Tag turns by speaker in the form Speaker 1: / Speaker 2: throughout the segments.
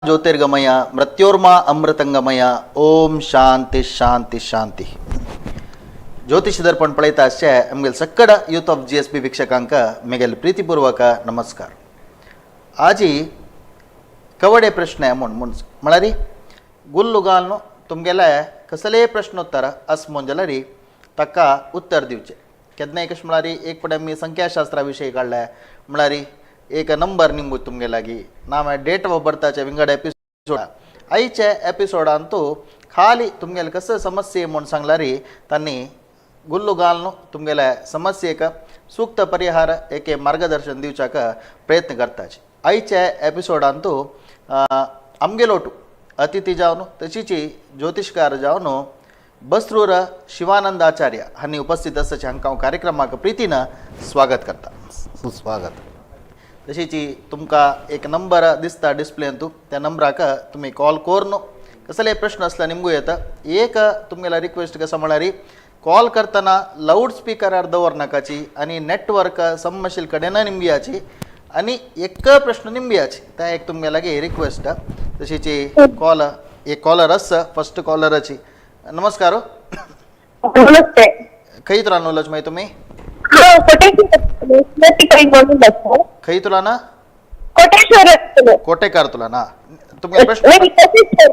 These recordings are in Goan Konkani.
Speaker 1: ज्योतिर्गमय मृत्योर्मा अमृतंगमय ओम शांती शांती शांती. ज्योतिष दर्पण पळयता आसचे आमगेले सक्कड यूथ ऑफ GSB वीक्षकांक मेगेले प्रीतीपूर्वक नमस्कार. आजी कवडे प्रश्न म्हूण म्हूण म्हळ्यार गुल्लु घालून तुमगेले कसलेय प्रश्नोत्तर आस म्हूण जाल्यार ताका उत्तर दिवचें. केन्नाय कशें म्हळ्यार एक फुडें आमी संख्याशास्त्रा विशयी काडले म्हळ्यार एक नंबर निमगू तुमगे लागीं ना मागीर डेट ऑफ बर्थाचे विंगड एपिसोड. आयचे एपिसोडान तूं खाली तुमगेले कसले समस्ये म्हूण सांगल्यार तांणी गुल्लु घालून तुमगेले समस्येक सूक्त परिहार एक मार्गदर्शन दिवच्याक प्रयत्न करताची. आयचे एपिसोडान तूं आमगेलोटू अतिथी जावन तशीची ज्योतिषकार जावन बसरूर शिवानंद आचार्य हांणी उपस्थित आसाचे. हांकां हांव कार्यक्रमाक प्रितीन स्वागत करता.
Speaker 2: सुस्वागत.
Speaker 1: तशीची तुमकां एक नंबर दिसता डिस्प्लेंतू, त्या नंबराक तुमी कॉल करून कसलेय प्रश्न आसल्यार निमगू येता. एक तुमगेल्या रिक्वेस्ट कसो म्हळ्यार कॉल करतना लावड स्पिकरार दवरनाकाची आनी नेटवर्क संभाशील कडेन निमगियाची आनी एक प्रश्न निमगियाची. त्या एक तुमगे लागीं रिक्वेस्ट. तशीची कॉल एक कॉलर आसा, फर्स्ट कॉलराची. नमस्कार.
Speaker 3: नमस्ते.
Speaker 1: खंय तुला उलयता मागीर तुमी?
Speaker 3: हांव कोटेश्वर म्हणून बसता.
Speaker 1: खंय तुला ना?
Speaker 3: कोटेश्वर.
Speaker 1: कोटेकार तुला ना तुमगे प्रश्न?
Speaker 3: नाही, कोटेश्वर.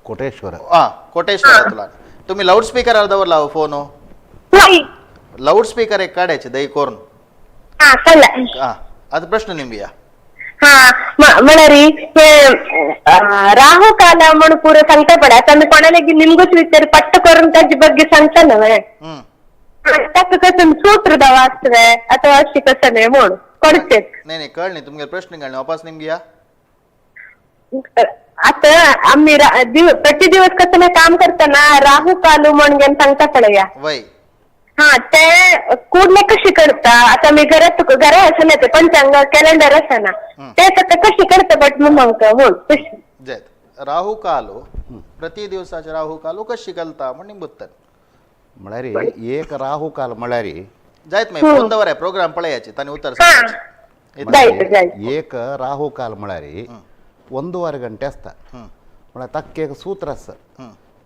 Speaker 2: कोटेश्वर.
Speaker 1: हां, कोटेश्वर तुला. तुम्ही लाऊड स्पीकरार दवरला फोन?
Speaker 3: नाही.
Speaker 1: लाऊड स्पीकर एक काढायचे दही करून.
Speaker 3: हा, चला.
Speaker 1: हां, आता प्रश्न निमबिया.
Speaker 3: हा, म्हणारी हे राहू काल म्हणून पुरं सांगता पडा. आता मी कोणाला की निमगूच विचार पट्ट करून त्याची ಬಗ್ಗೆ सांगता ना. ताका कसं सूत्र दावा असतवे ಅಥವಾ अशी कसं नाही म्हणून कळते.
Speaker 1: नाही नाही, कळ नाही तुमगे प्रश्न, कळ नाही. वापस निमगिया.
Speaker 3: आता आम्ही प्रति दिवस कसं नाही काम करताना राहू कालू म्हणून सांगता पडया.
Speaker 1: वय.
Speaker 3: हा, ते कूडने कशी करता? आता मी घरात घरा असं नाही ते पंचांग कॅलेंडर असं ना, ते आता कशी करता बट मग म्हणून कशी.
Speaker 1: जयत राहू कालो प्रति दिवसाचे राहू कालो कशी कलता म्हण निमगुत्तर.
Speaker 2: म्हळ्यार एक राहू काल म्हळ्यार
Speaker 1: जायत मागीर फोन दवर प्रोग्राम पळयाची ताणी उत्तर
Speaker 3: हा.
Speaker 1: सांगायचे.
Speaker 3: जायत जायत.
Speaker 2: एक राहू काल म्हळ्यार ಒಂದೂವರೆ ಗಂಟೆ आसता. म्हळ्यार ताका एक सूत्र आसा.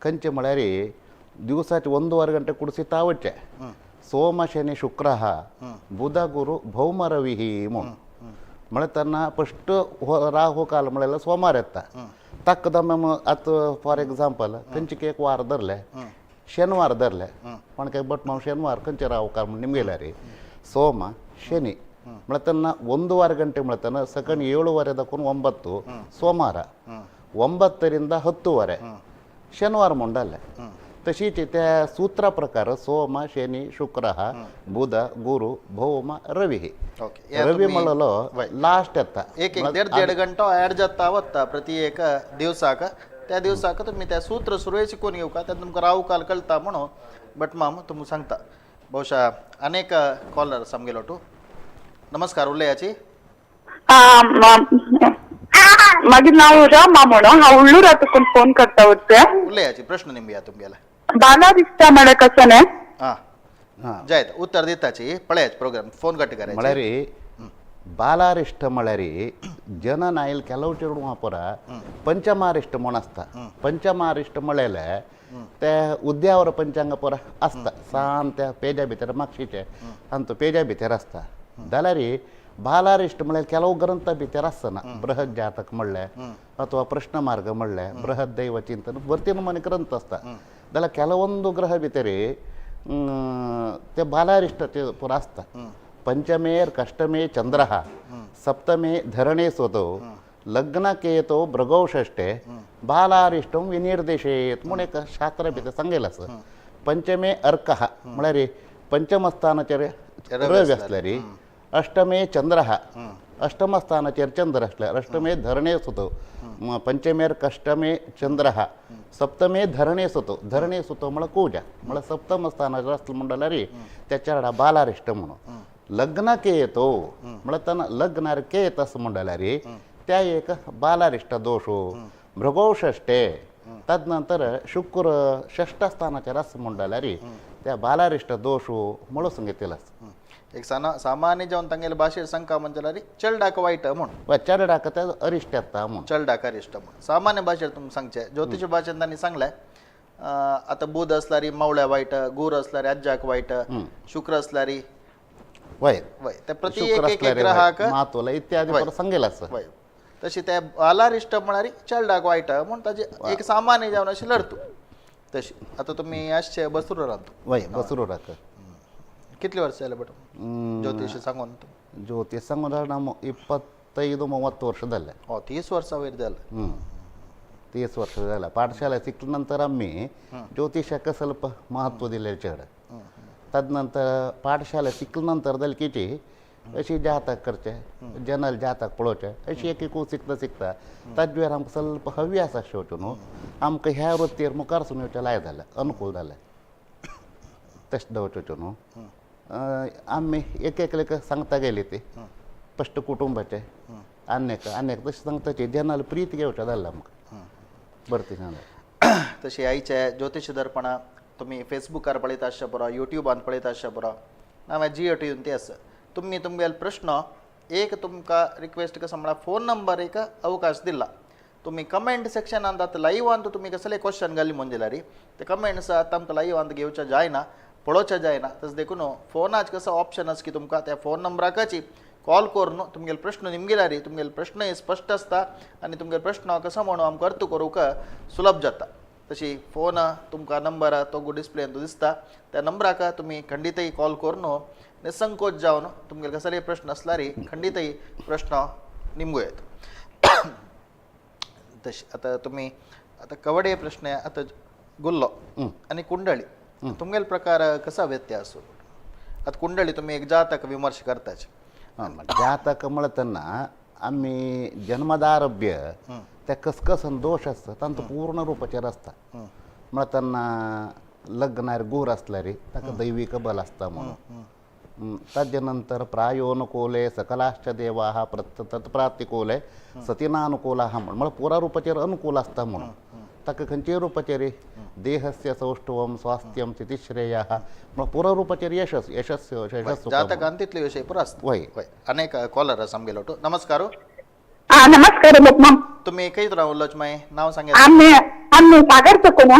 Speaker 2: खंयचें म्हळ्यार दिवसाचे ಒಂದೂವರೆ गंटे कुडसी तावचे सोम शनी शुक्र बुध गुरु भौम रवी म्हूण. म्हळ्यार तेन्ना फस्ट राहू काल म्हळ्यार सोमार येता. ताका दमे आतां फॉर एग्जाम्पल खंयचे एक वार धरले, शेनवार धरले, पण काय बट माव शेनवार खंयचे राहू काल म्हूण निमगेल्यार सोम शनी म्हळ्यार तेन्ना ಒಂದೂವರೆ ಗಂಟೆ म्हळ्यार ಸಕಣ್ ಏಳುವರೆ ದಕ್ಕೊಂಡು 9 ಸೋಮವಾರ, 9ರಿಂದ 10:30 ಶನಿವಾರ ಮುಂಡಲ್ಲೆ. तशीच त्या सूत्रा प्रकार सोम शनी शुक्र बुध गुरु भौम रवी.
Speaker 1: ओके.
Speaker 2: रवी म्हणलो लास्ट येता.
Speaker 1: एक एक देड देड घंटो ॲड जाता वता प्रति एक दिवसाक. त्या दिवसाक तुम्ही त्या सूत्र सुरवे शिकून घेऊ का त्यात तुमकां राहू काल कळता म्हणून बट माम तुमकां सांगता. ಬಹುಶಃ अनेक कॉलर आमगेलो टू. नमस्कार, उलयाची.
Speaker 4: मागीर नाव रमा म्हणून हांव उल्लूरातून फोन करता वरते.
Speaker 1: उलयाची प्रश्न निमबिया तुमगेले.
Speaker 4: बाला दिसता म्हळ्यार कसं न्ही?
Speaker 1: हां.
Speaker 2: हां.
Speaker 1: जायत उत्तर दिताची पळयाच प्रोग्राम फोन कट करायची.
Speaker 2: म्हळ्यार बालारिष्ट म्हळ्यार जनन आयल ಕೆಲವು चेडवां वापरा पंचमारिष्ट म्हूण आसता. पंचमारिष्ट म्हळ्यार ते उद्यावर पंचांग परा आसता सान त्या पेजा भितर मागशीचे आनी तो पेजा भितर आसता. जाल्यार बालारिष्ट म्हळ्यार ಕೆಲವು ग्रंथ भितर आसना बृहद जातक म्हणलें ಅಥವಾ ಪ್ರಶ್ನ ಮಾರ್ಗ म्हणलें ಬೃಹತ್ ದೈವ ಚಿಂತನ ಬರ್ತಿನ ಮನೆ ಗ್ರಂಥ आसता. जाल्यार ಕೆಲವೊಂದು ಗ್ರಹ भितर ते बालारिष्ट ते पुरा आसता. पंचमेर कष्टमे चंद्रः सप्तमे धरणे स्वतो लग्नकेतो भृगौ षष्ठे बालारिष्टं विनिर्देशेत म्हूण एक शास्त्र भितर सांगेल आसा. पंचमे अर्कः म्हळ्यार पंचमस्थानाचेर रवी आसल्यार, अष्टमे चंद्रः अष्टम स्थानाचेर चंद्र आसल्यार अष्टमे धरणे सुतो, पंचमेर कष्टमे चंद्र, सप्तमे धरणे सुतो, धरणे सुतो म्हळ्यार कुजा, म्हळ्यार सप्तम स्थानाचेर आसलो म्हणल्यार त्या चेडा बालारिश्ट म्हणून. लग्न केतो म्हळ्यार ताना लग्नार केत आसा म्हणल्यार त्या एक बालारिश्ट दोशो. भृगोषष्टे तदनंतर शुक्र षष्ठ स्थानाचेर आसा म्हणल्यार त्या बालारिश्ट दोशो म्हणून सांगितलें आसा.
Speaker 1: एक सामान्य जावन तांगेले भाशेर सांगका म्हणल्यार चेडडाक वायट म्हूण,
Speaker 2: वा चेडडाक ते अरिश्ट येता म्हूण,
Speaker 1: चेडडाक अरिश्ट म्हूण सामान्य भाशेर तुमकां सांगचें. ज्योतिश भाशेन तांणी सांगलें आतां बुध असल्यार मावळ्या वायट, गुर असल्यार आज्जाक वायट, शुक्र असल्यार
Speaker 2: वय
Speaker 1: वय, ते प्रति
Speaker 2: शुक्र
Speaker 1: एक एक
Speaker 2: असल्यार
Speaker 1: ग्रहाक
Speaker 2: मातोला इत्यादी
Speaker 1: वय.
Speaker 2: परत सांगेल आसा.
Speaker 1: वय, तशी ते बालारिश्ट म्हळ्यार चेडडाक वायट म्हूण ताजे एक सामान्य जावन अशें लढतो. तशी आतां तुमी आसचे बसरूर रावता?
Speaker 2: वय, बसरूराक.
Speaker 1: कितले वर्स जाले बट ज्योतिश सांगून?
Speaker 2: ज्योतिष सांगून 25-30 वर्ष जाले.
Speaker 1: हो, 30 वर्सां वयर जालें.
Speaker 2: 30 वर्ष जालें. पाठशाला शिकले नंतर आमी ज्योतिषाक ಸ್ವಲ್ಪ महत्व दिलें चड. तदनंतर पाठशाला शिकले नंतर जालें की अशी जातक करचे, जनरल जातक पळोवचें, अशी एक एक शिकता शिकता ताजेर आमकां ಸ್ವಲ್ಪ हव्यास आसचे न्हू, आमकां ह्या वृत्तीर मुखार सून येवचें लाय जालें, अनुकूल जालें. तशें दवरचें न्हू. आमी एक एकलेक सांगता गेली ती फस्ट कुटुंबाचे आन्यक आन्यक तशें सांगताची जनरल प्रीत घेवचें जालें आमकां बरें सांगलें.
Speaker 1: तशी आयचे ज्योतिश दर्पणा तुमी फेसबुकार पळयता आसचे पुरो, युट्यूबान पळयता आसचे पुरो, नाल्यार जियो टी व्हीन ती आसा. तुमी तुमगेले प्रश्न एक तुमकां रिक्वेस्ट कसो म्हळ्यार फोन नंबर एक अवकाश दिला, तुमी कमेंट सेक्शनान आतां लायव्हान तुमी कसले क्वेश्चन घाली म्हूण दिल्यार ते कमेंट्स आतां आमकां लायव्हान घेवचे जायना, पळोवचें जायना. तशें देखून फोनाच कसो ऑप्शन आसा की तुमकां त्या फोन नंबराकच कॉल करून तुमगेले प्रश्न निमगिल्यार तुमगेले प्रश्नय स्पश्ट आसता आनी तुमगेले प्रश्न कसो म्हणून आमकां अर्थ करूंक सुलभ जाता. तशी फोन तुमकां नंबर तो डिस्प्लेन दिसता, त्या नंबराक तुमी खंडीतय कॉल करून निसंकोच जावन तुमगेले कसलेय प्रश्न आसल्यार खंडीतय प्रश्न निमगू येता. तशें आतां तुमी आतां कवडे प्रश्न आतां गुल्लो आनी कुंडळी तुमगेले प्रकार कसा व्यत्यास? आतां कुंडळी तुमी एक जातक विमर्श करताच.
Speaker 2: जातक म्हणतना आमी जन्मदारभ्य त्या कसकसन दोश आसता तांचो पूर्ण रुपाचेर आसता. म्हळ्यार तेन्ना लग्नार गोर आसल्यार ताका दैवीक बल आसता म्हणून. ताजे नंतर प्रायोनुकूले सकलाश्च देवाः तत्प्राप्तिकूले सतीनानुकूलाः म्हण, म्हळ्यार पुरा रुपाचेर अनुकूल आसता म्हणून. ताका खंयच्याय रुपाचेर देहस्य सौष्ठवम स्वास्थ्यम स्थितिश्रेयः म्हळ्यार पुरा रुपाचेर यशस यशस यशस.
Speaker 1: जातकान तितले विशय पुरो आसता.
Speaker 2: वय.
Speaker 1: वय, अनेक कॉलर आसा आमगेलो. नमस्कार.
Speaker 4: नमस्कार लोकमाम.
Speaker 1: तुमी खंय रावलोच मागीर नांव सांगा.
Speaker 4: आम्ही आम्ही सागर चुकून.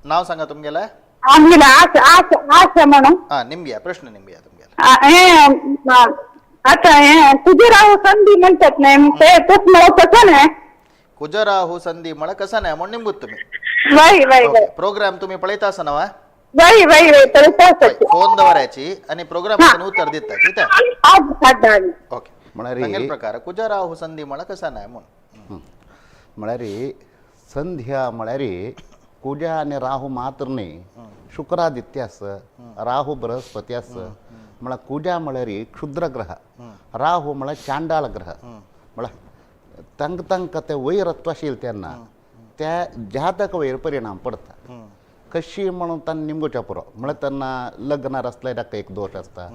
Speaker 1: नाव सांगा तुमगेलें.
Speaker 4: आम्ही आशा आशा आशा म्हणून.
Speaker 1: हां, निमगिया प्रश्न निमगिया तुमगेले.
Speaker 4: हे आता हे कुजराहू संधी म्हणतात नाही ते तूच मला कसं नाही?
Speaker 1: कुजराहू संधी म्हळ्यार कसं नाही म्हणून निमगूत तुमी?
Speaker 4: वय वय वय.
Speaker 1: प्रोग्राम तुमी पळयता आसा न्हू?
Speaker 4: वय वय वय, पळयता.
Speaker 1: फोन दवरायची आनी प्रोग्रामातून उत्तर दिता ठीक आहे? ओके.
Speaker 2: म्हळ्यार
Speaker 1: सांगेल प्रकार कुजराहू संधी म्हळ्यार कसं नाही म्हणून.
Speaker 2: म्हळ्यार संध्या म्हळ्यार कुजा आनी राहू मात्र न्ही, शुक्रादित्य आसा, राहू बृहस्पती आसा. म्हळ्यार कुजा म्हळ्यार क्षुद्र ग्रह, राहू म्हळ्यार चांडाळ ग्रह. म्हळ्यार तांकां तांकां ते वैरत्व आशिल्लें तेन्ना त्या जातक वयर परिणाम पडता. कशी म्हणून तांणी निमगुच्या पुरो. म्हळ्यार तेन्ना लग्नार आसल्यार ताका एक दोश आसता,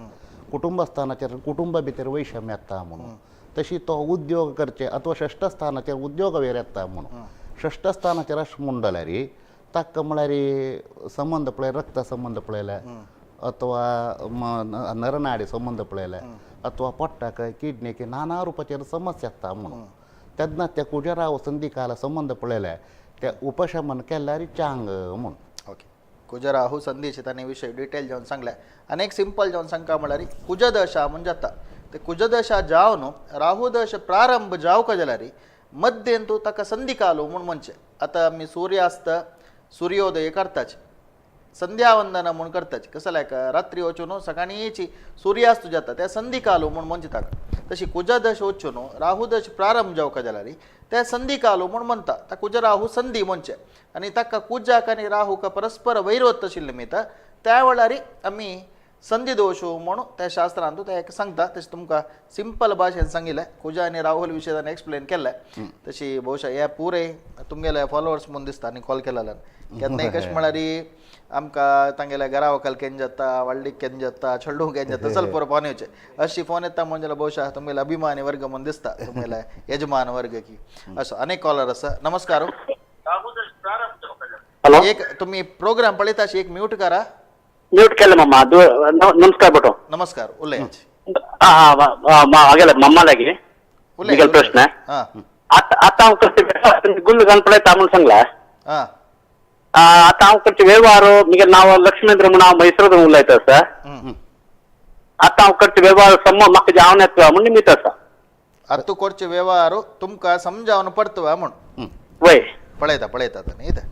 Speaker 2: कुटुंबस्थानाचेर कुटुंबा भितर वैषम्य येता म्हणून. तशी तो उद्योग करचे अथवा षष्ठ स्थानाचेर उद्योग वयर येता म्हणून. षष्ठ स्थानाचेर अशें म्हूण जाल्यार ताका म्हळ्यार संबंद पळय, रक्त संबंद पळयले अथवा नरनाडी संबंद पळयले अथवा पोट्टाक किडनीक नाना रुपाचेर समस्या येता म्हणून. तेन्ना त्या कुजराव संधिकाला संबंद पळयले त्या उपशमन केल्यार चांग म्हणून.
Speaker 1: ओके, कुजराहू संधीचे तांणी विशय डिटेल जावन सांगले. आनी एक सिंपल जावन सांगका म्हळ्यार कुजदशा म्हूण जाता ते कुजदशा जावन राहुदश प्रारंभ जावंक जाल्यार मध्यंतू ताका संधी कालो म्हूण म्हणचें. आतां आमी सूर्यास्त सूर्योदय करताच, संध्यावंदन म्हूण करताच, कसं लायक रात्री वचून सकाळी येची सूर्यास्त जाता त्या संधी कालो म्हूण म्हणचे ताका. तशी कुजदश वचून राहुदश प्रारंभ जावंक जाल्यार त्या संधी कालो म्हूण म्हणटा, त्या कुजराहू संधी म्हणचे. आनी ताका कुजाक आनी राहूक परस्पर वैरवत आशिल्ले निमित्त त्या वेळार आमी संधी दोश म्हणून त्या शास्त्रांत ते एक सांगता. तशें तुमकां सिंपल भाशेन सांगिल्लें, कुजा आनी राहुल विशयान एक्सप्लेन केल्लें. तशी बहुशा हे पुरे तुमगेले फॉलोवर्स म्हूण दिसता आनी कॉल केलेल्यान. केन्नाय कशें म्हळ्यार आमकां तांगेल्या घरा वकाल केन्ना जाता, व्हडलीक केन्ना जाता, चेडूं केन्ना जाता, चल पुरो फोन येवचे अशी फोन येता म्हूण जाल्यार बहुशा तुमगेले अभिमानी वर्ग म्हूण दिसता, तुमगेले यजमान वर्ग की असो. अनेक कॉलर आसा. नमस्कार.
Speaker 5: हॅलो.
Speaker 1: एक तुम्ही प्रोग्राम पळयता एक म्यूट करा.
Speaker 5: म्यूट केलं मम्मा. नमस्कार भटो.
Speaker 1: नमस्कार, उलयाच.
Speaker 5: हा हा हागेले मम्मा लागी
Speaker 1: उलय.
Speaker 5: मिगेल प्रश्न.
Speaker 1: हा.
Speaker 5: आता आता हांव करचे गुल्ल घालून पळयता म्हूण सांगला.
Speaker 1: हा.
Speaker 5: आता हांव करचे व्यवहार, मिगेल नांव लक्ष्मेंद्र म्हूण, हांव म्हैसूर उलयता आसा. आता हांव करचे व्यवहार समज म्हाका जावन येता म्हूण निमित्त आसा.
Speaker 1: अत्तु कोरचे व्यवहार तुमकां समजावन पडतवा म्हूण.
Speaker 5: वय.
Speaker 1: पळयता पळयता तांणी इतें.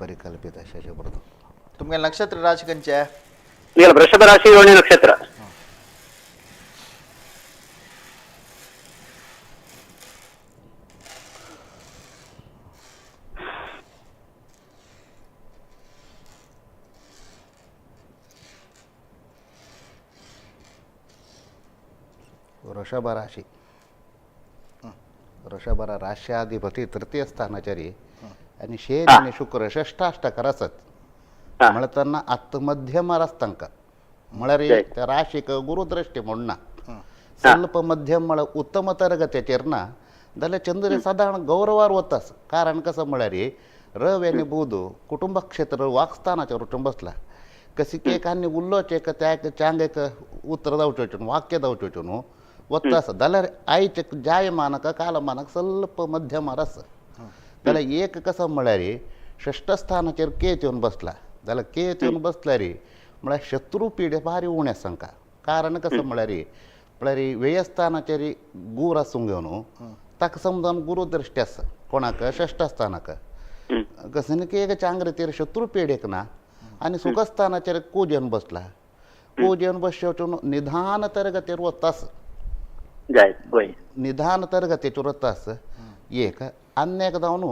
Speaker 2: परिकल्पित शशब्रत.
Speaker 1: तुमगे नक्षत्र राशी खंयचे?
Speaker 5: मिगेल वृषभ राशी, रोहिणी नक्षत्र.
Speaker 2: वृषभ राशी, वृषभ राश्याधिपती तृतीय स्थानाचारी आणि शनि आणि शुक्र षष्ठाष्टकर असत. म्हणताना आत्मध्यम रस्तांक म्हळ्यार त्या राशीक गुरुदृष्टी म्हणून ना, ಸ್ವಲ್ಪ मध्यम म्हळ्यार उत्तम तरगत्याचेर ना जाल्यार चंद्र सादारण गौरवार वतास. कारण कसं म्हळ्यार रवी आनी बुध कुटुंब क्षेत्र वाकस्थानाचेर वचून बसला. कशी की एक आनी उल्लोच एक त्या एक चांग एक उतर जावचो, वाक्य जावचो न्हू वता जाल्यार आयचे जायमानक कालमानक ಸ್ವಲ್ಪ मध्यम आसा. जाल्यार एक कसं म्हळ्यार षष्ठ स्थानाचेर केत येवन बसला जाल्यार, केत येवन बसल्यार म्हळ्यार शत्रू पिडे भारी उणें आसा तांकां. कारण कसं म्हळ्यार म्हळ्यार व्ययस्थानाचेर गूर आसूंक घेवन ताका समजावन गुरू दृश्टी आसा कोणाक षष्ठ स्थानाक कसं की एक चांग रितीर शत्रू पिडेक ना. आनी सुखस्थानाचेर कूज येवन बसला, कूज येवन बसचे निधान तरगतीर वतास.
Speaker 5: जाय वय.
Speaker 2: निधान तरगतीचेर वतास एक आनी एक जावन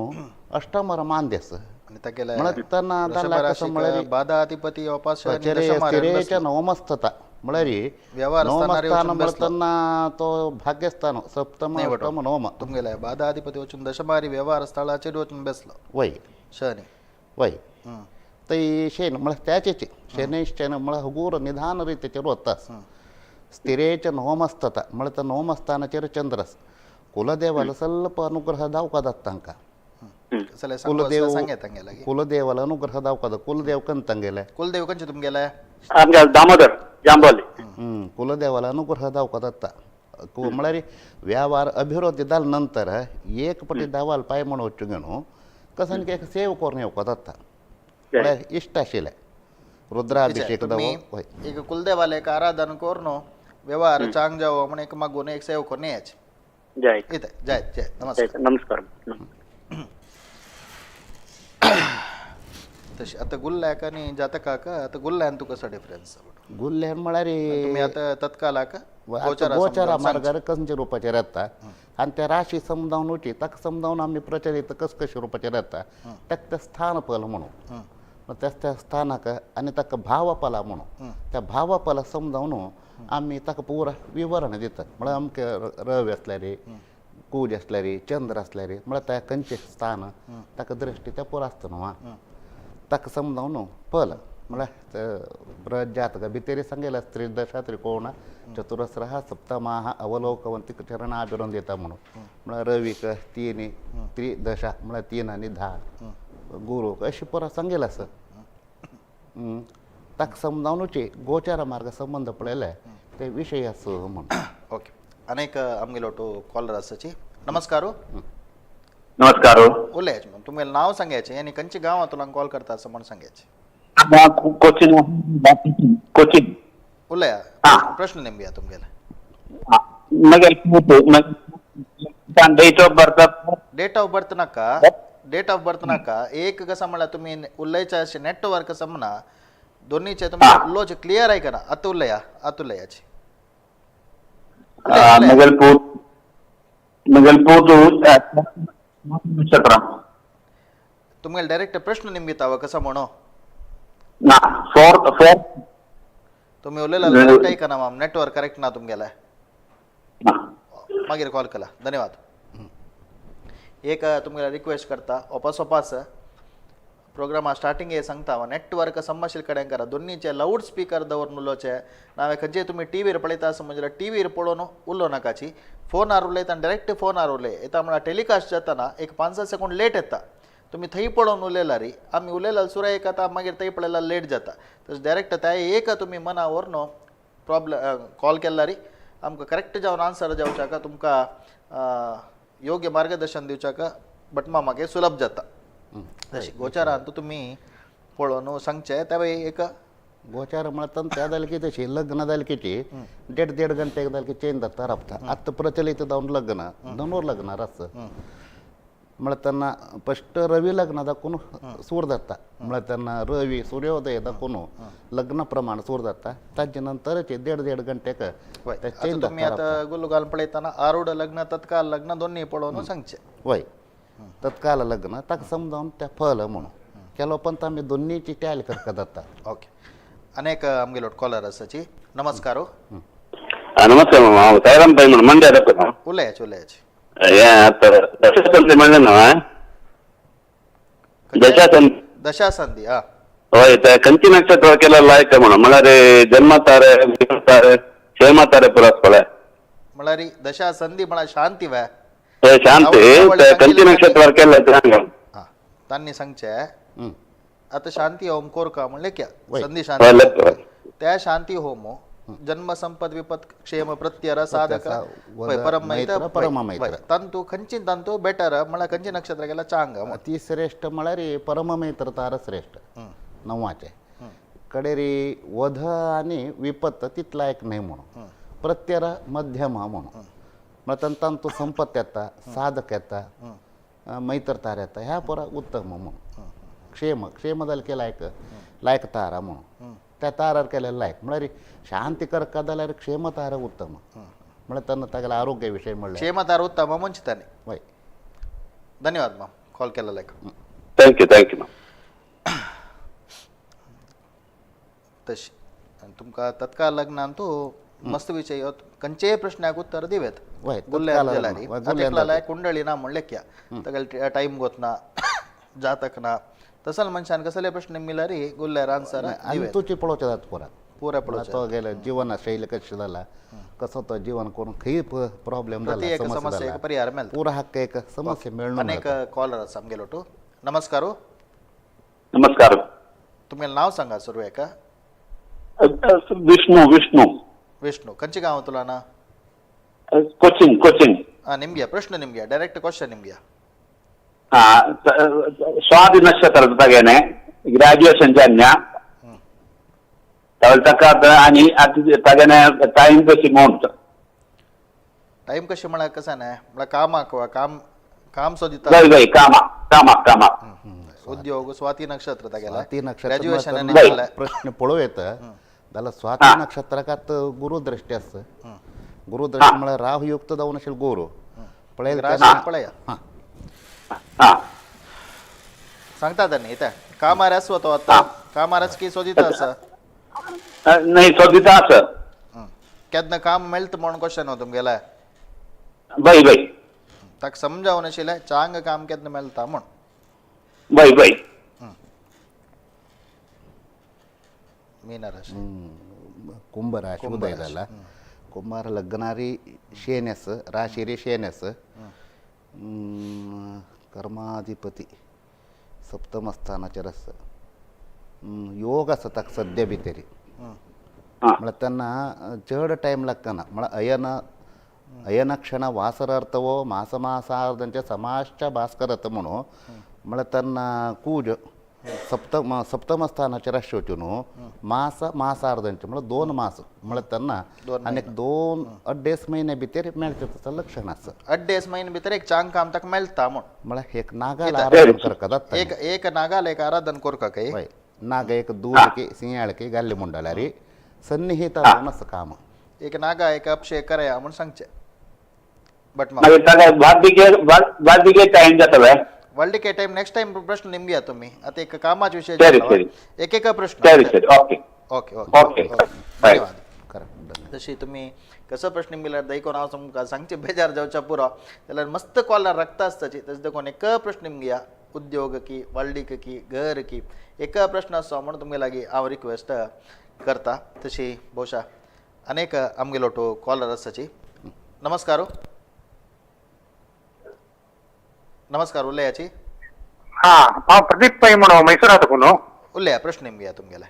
Speaker 2: अष्टमर मांद्य आसा.
Speaker 1: आनी तागेले
Speaker 2: म्हणतना
Speaker 1: वृषभ
Speaker 2: कसं
Speaker 1: राशीक
Speaker 2: म्हळ्यार
Speaker 1: बाधाधिपती दशमार
Speaker 2: स्थिरेच्या नवमस्थता म्हळ्यार
Speaker 1: व्यवहार स्थानार
Speaker 2: नवमस्थान
Speaker 1: वचून बसलो.
Speaker 2: म्हणतना तो भाग्यस्थान सप्तम अष्टम नवम.
Speaker 1: तुमगेले बाधाधिपती वचून दशमारी व्यवहार स्थळाचेर वचून बसलो
Speaker 2: वय.
Speaker 1: शनी.
Speaker 2: वय. ते शेन म्हळ्यार त्याचेच शनैश्चन म्हळ्यार हगूर निधान रितीचेर वतास. स्थिरेच्या नवमस्थता म्हळ्यार नवमस्थानाचेर चंद्रस कुलदेवाला ಸ್ವಲ್ಪ ಅನುಗ್ರಹ दावका तांकां.
Speaker 1: जाल्यार
Speaker 2: कुलदेव
Speaker 1: सांगे तांगेले लागीं.
Speaker 2: कुलदेवाला अनुग्रह दावका कुलदेव कन तांगेले.
Speaker 1: कुलदेव खंयचे तुमगेले?
Speaker 5: आमगे दामोदर जांबोली.
Speaker 2: कुलदेवाला अनुग्रह दावका दत्ता म्हळ्यार व्यवहार अभिवृद्धी जाल्या नंतर एक पटी धावाल पाय म्हण वचूंक न्हू कसं एक सेव करून येवका जाता म्हळ्यार इश्ट आशिल्लें रुद्राभिषेक
Speaker 1: तुम्ही
Speaker 2: वय.
Speaker 1: एक कुलदेवाले एक आराधन करून व्यवहार चांग जावो म्हण एक मागून एक सेव करून यायचे.
Speaker 5: जाय.
Speaker 1: इतें जायत जायत. नमस्कार.
Speaker 5: नमस्कार.
Speaker 1: तशें आतां गुल्ल्याक आनी जातकाक आतां गुल्ल्यान तुका कसो डिफरन्स?
Speaker 2: गुल्ले म्हळ्यार
Speaker 1: तुमी आतां तत्कालाक
Speaker 2: गोचारा
Speaker 1: गोचारा
Speaker 2: मार्गार कंचे रुपाचेर येता आनी त्या राशी समजावन वची ताका समजावन आमी प्रचलित कस कशे रुपाचेर येता ताका तें स्थान पल म्हणून त्या त्या स्थानाक आनी ताका भावपला म्हणून त्या भावपला समजावन आमी ताका पुरा विवरण दितात. म्हळ्यार अमके रवी आसल्यार, कूज आसल्यार, चंद्र आसल्यार म्हळ्यार त्या खंयचें स्थान ताका दृश्टी त्या पुरा आसता न्हू ताका समजावन पल म्हळ्यार बृहद जातका भितरी सांगेला स्त्रीदशा त्रिकोण चतुरस्रः सप्तमाः अवलोकवंती चरणाभिरून दिता म्हणून. म्हळ्यार रवीक तीन त्रिदशा म्हळ्यार 3 आनी 10 गुरूक अशी पुरा सांगेल आसा. ताका समजावनुची गोचार मार्ग संबंध पळयले ते विशय आसा म्हणून.
Speaker 1: ओके, अनेक आमगेलो टो कॉलर आसाची. नमस्कार.
Speaker 5: नमस्कार.
Speaker 1: उलयाचे मग तुमगेलें नांव सांगायचें आनी खंयच्या गांवांतल्यान कॉल करता असं म्हण सांगायचें.
Speaker 5: कोचीन कोचीन.
Speaker 1: उलया, प्रश्न निमया तुमगेले.
Speaker 5: Date of birth.
Speaker 1: Date of birth नाका, डेट ऑफ बर्थ नाका. एक कसं म्हळ्यार तुमी उलयचे अशें नेटवर्क समना दोन्हीचे तुमी उलोवचें क्लियर आयकना. आतां उलया, आतां उलयाचे.
Speaker 5: मगलपूर नक्षत्र.
Speaker 1: तुमगेले डायरेक्ट प्रश्न निमगिता कसो म्हणो.
Speaker 5: ना फोर फोर
Speaker 1: तुम्ही उलयला करेक्ट ऐका माम, नेटवर्क करेक्ट ना तुमगेले.
Speaker 5: ना.
Speaker 1: मागीर कॉल केला, धन्यवाद. एक तुमगेले रिक्वेस्ट करता, ओपास ओपास प्रोग्रामा स्टार्टिंग हे सांगता, नेटवर्क संभाशील कडेन करा, दोन्हीचे लावड स्पीकर दवरून उलोवचे. नावे खंयचे तुमी टीव्हीर पळयता आसा म्हणजे टीव्हीर पळोवन उलोवं नाकाची, फोनार उलयता आनी डायरेक्ट फोनार उलय येता म्हळ्यार टेलिकास्ट जाताना एक 5-7 सेकंड लेट येता. तुमी थंय पळोवन उलयला री, आमी उलयला सुराय येता, मागीर थंय पळयल्यार लेट जाता. तशें डायरेक्ट त्या एक तुमी मना व्हरून प्रॉब्लम कॉल केला री आमकां करेक्ट जावन आन्सर जावच्याक तुमकां योग्य मार्गदर्शन दिवच्याक भटमामाक हें सुलभ जाता. तशें गोचारांत तुमी पळोवन सांगचें त्या एक
Speaker 2: गोचार म्हळ्यार त्या जालें की तशी लग्न जालें की देड देड घंटे जालें की चेंज जाता राबता. आतां प्रचलित जावन लग्न धनूर लग्न रास म्हळ्यार तेन्ना फस्ट रवी लग्न दाखोवन सूर जाता, म्हळ्यार तेन्ना रवी सूर्योदय दाखोवन लग्न प्रमाण सूर जाता. ताजे नंतरच देड देड घंटेक
Speaker 1: वय.
Speaker 2: ते
Speaker 1: आतां
Speaker 2: चेंज
Speaker 1: तुमी
Speaker 2: जाता.
Speaker 1: आतां गुल्लू घालून पळयतना आरूढ लग्न तत्काल लग्न दोन्ही पळोवन सांगचें.
Speaker 2: वय, तत्काल लग्न ताका समजावन त्या फल म्हणून केलो पण आमी दोन्हीची टॅल करका जाता.
Speaker 1: ओके, अनेक आमगेलो कॉलर आसाची. नमस्कार.
Speaker 5: नमस्कार मामा, हांव साईराम पै म्हणून मंड्या दाखयता.
Speaker 1: उलयाचे उलयाचे.
Speaker 5: हें आतां दशा संधी म्हणलें न्हू हांवें, दशा संधी.
Speaker 1: दशा संधी हा.
Speaker 5: हय, ते खंयची नक्षत्र केल्यार लायक म्हणून म्हळ्यार जन्म तारे, विष्णु तारे, क्षेम तारे पुरो पळय.
Speaker 1: म्हळ्यार दशा संधी म्हळ्यार शांती वे.
Speaker 5: हय शांती, ते खंयची नक्षत्र केल्यार सांग.
Speaker 1: हा, तांणी सांगचें आतां शांती होम कोरका म्हणलें क्या
Speaker 2: वय.
Speaker 1: संधी
Speaker 5: हय,
Speaker 1: शांती
Speaker 5: लेख.
Speaker 1: त्या शांती होमो जन्म संपद विपत क्षेम प्रत्यर साधक
Speaker 2: वद,
Speaker 1: वय, परम
Speaker 2: मैत्र,
Speaker 1: मैत्र,
Speaker 2: परम
Speaker 1: वय,
Speaker 2: मैत्र.
Speaker 1: वय. तंतु खंची तंतु बेटर म्हळ्यार खंयची नक्षत्र केल्यार चांग.
Speaker 2: अति श्रेष्ठ म्हळ्यार परममैत्र तार श्रेष्ठ नव्वाचे कडेरी वध आणि विपत्त तितला एक न्हय म्हणून, प्रत्यर मध्यम म्हणून म्हळ्यार तांतू संपत येता, साधक येता, मैत्र तार येता, ह्या पोरा उत्तम म्हणून. क्षेम क्षेम जालें की लायक लायक तारा म्हणून, त्या तारार केलें लायक म्हळ्यार शांती करका जाल्यार क्षेम तारा उत्तम म्हळ्यार तेन्ना तागेले आरोग्य विशय म्हणल्यार
Speaker 1: क्षेम तार उत्तम म्हणचे तांणी.
Speaker 2: वय.
Speaker 1: धन्यवाद माम कॉल केला लायक.
Speaker 5: Thank you thank you.
Speaker 1: तशी आनी तुमकां तत्काल लग्नान तूं मस्त विशय हो, खंयचेय प्रश्नाक उत्तर दिवेत.
Speaker 2: वय,
Speaker 1: गुल्ले
Speaker 2: तत्काल
Speaker 1: जाल्यार
Speaker 2: लग्न, वय, गुल्ले
Speaker 1: आतां लायक कुंडली ना म्हणलें क्या तागेले टायम गोतना जातक ना तसल मनशान कसले प्रश्न मिल्यार गुल्ल्यार आन्सर
Speaker 2: आनी
Speaker 1: दिवेत.
Speaker 2: तुची पळोवचें जाता पुरा
Speaker 1: पुरा पळोवचें.
Speaker 2: तो गेले जीवन शैली कशी जाला, कसो तो जीवन करून खंय प्रॉब्लेम
Speaker 1: प्रति
Speaker 2: जाला,
Speaker 1: एक
Speaker 2: समस्या
Speaker 1: समस्या
Speaker 2: जाला,
Speaker 1: एक परिहार मेळटा.
Speaker 2: पुरा हक्क एक समस्या मेळून
Speaker 1: अनेक कॉलर आसा आमगेलो टू. नमस्कार.
Speaker 5: नमस्कार.
Speaker 1: तुमगेलें नांव सांगा सुरवेक.
Speaker 5: विष्णू विष्णू.
Speaker 1: विष्णू खंयचे गांव तुला ना?
Speaker 5: Coaching coaching.
Speaker 1: आं, निमग्या प्रश्न निमग्या, डायरेक्ट क्वेश्चन निमग्या.
Speaker 5: हा, स्वाती नक्षत्र तागेने ग्रॅज्युएशन जान्या ताका ताका आनी आतां तागेने टायम कशी म्हूण.
Speaker 1: टायम कशें म्हळ्यार कशें न्हय म्हळ्यार कामाक वा काम काम सोदिता.
Speaker 5: वय वय, कामाक कामाक कामाक.
Speaker 1: उद्योग स्वाती नक्षत्र तागेलें.
Speaker 2: स्वाती नक्षत्र
Speaker 1: ग्रॅज्युएशन आनी
Speaker 2: म्हळ्यार
Speaker 1: जालें.
Speaker 2: प्रश्न पळोवं येता जाल्यार स्वाती नक्षत्राकात गुरुदृष्टी आसता. गुरुदृष्टी म्हळ्यार राहुयुक्त जावन आशिल्लो गुरु पळयलें
Speaker 1: राशी
Speaker 2: तेन्ना
Speaker 1: पळया.
Speaker 2: हां.
Speaker 5: हा.
Speaker 1: सांगता तांणी इतें कामार आसो तो आतां कामारच की सोदिता आसा.
Speaker 5: नाही सोदिता आसा.
Speaker 1: केन्ना काम मेळटा म्हणून क्वेश्चन हो तुमगेलें.
Speaker 5: वय वय.
Speaker 1: ताका समजावन आशिल्लें चांग काम केन्ना मेळटा म्हूण.
Speaker 5: वय वय.
Speaker 1: मीन राशी.
Speaker 2: कुंभ राशी उदय जाला, कुंभार लग्नारी शेन आसा, राशीरी शेन आसा, कर्माधिपती सप्तम स्थानाचेर आसा, योग आसा ताका सद्या भितरी. म्हळ्यार तेन्ना चड टायम लागतना म्हळ्यार अयन अयनक्षण वासरार्थवो मासमासार्धंचे समाश्च भास्करत म्हणून म्हळ्यार तेन्ना कूज सप्तम सप्तम स्थानाचेर आशिल्ल्यो न्हू मास मासार्धंचे म्हळ्यार 2 मास म्हळ्यार तेन्ना आनी 2-2.5 म्हयने भितर मेळचें तसो लक्षण आसा.
Speaker 1: 2.5 म्हयने भितर एक चांग काम ताका मेळटा म्हूण.
Speaker 2: म्हळ्यार एक नागाल आराधन करका जाता.
Speaker 1: एक एक नागाल एक आराधन करका काय.
Speaker 2: वय, नाग एक दूद की सिंयाळ की घाल्ले म्हणटाल्यार सन्निहित जावन आसा काम.
Speaker 1: एक नागा एक अभिषेक करया म्हूण सांगचें बट
Speaker 5: मागीर ताका वार्धिके वार्धिके टायम जाता.
Speaker 1: व्हडलिके टायम नेक्स्ट टायम प्रश्न निमगया तुमी आतां एक कामाचे विशय
Speaker 5: सरी,
Speaker 1: जालो.
Speaker 5: सरी.
Speaker 1: एक एक प्रश्न.
Speaker 5: सरी सरी okay.
Speaker 1: Okay okay
Speaker 5: okay.
Speaker 1: Okay. धन्यवाद.
Speaker 2: करेक्ट.
Speaker 1: तशी तुम्ही कसं प्रश्न मिळाला दैकोन हांव तुमकां सांगचे बेजार जावच्या पुरो जाल्यार मस्त कॉलर रक्त आसताची तशें देखून एक प्रश्न घेया, उद्योग की व्हडलीक की घर की एक प्रश्न आसचो म्हणून तुमगे लागीं हांव रिक्वेस्ट करता. तशी भोवशा अनेक आमगेलो टो कॉलर आसाची. नमस्कार. नमस्कार, उलयाची.
Speaker 6: हा, हांव प्रदीप पै म्हणून म्हैसूरात.
Speaker 1: उलया, प्रश्न घेया तुमगेले.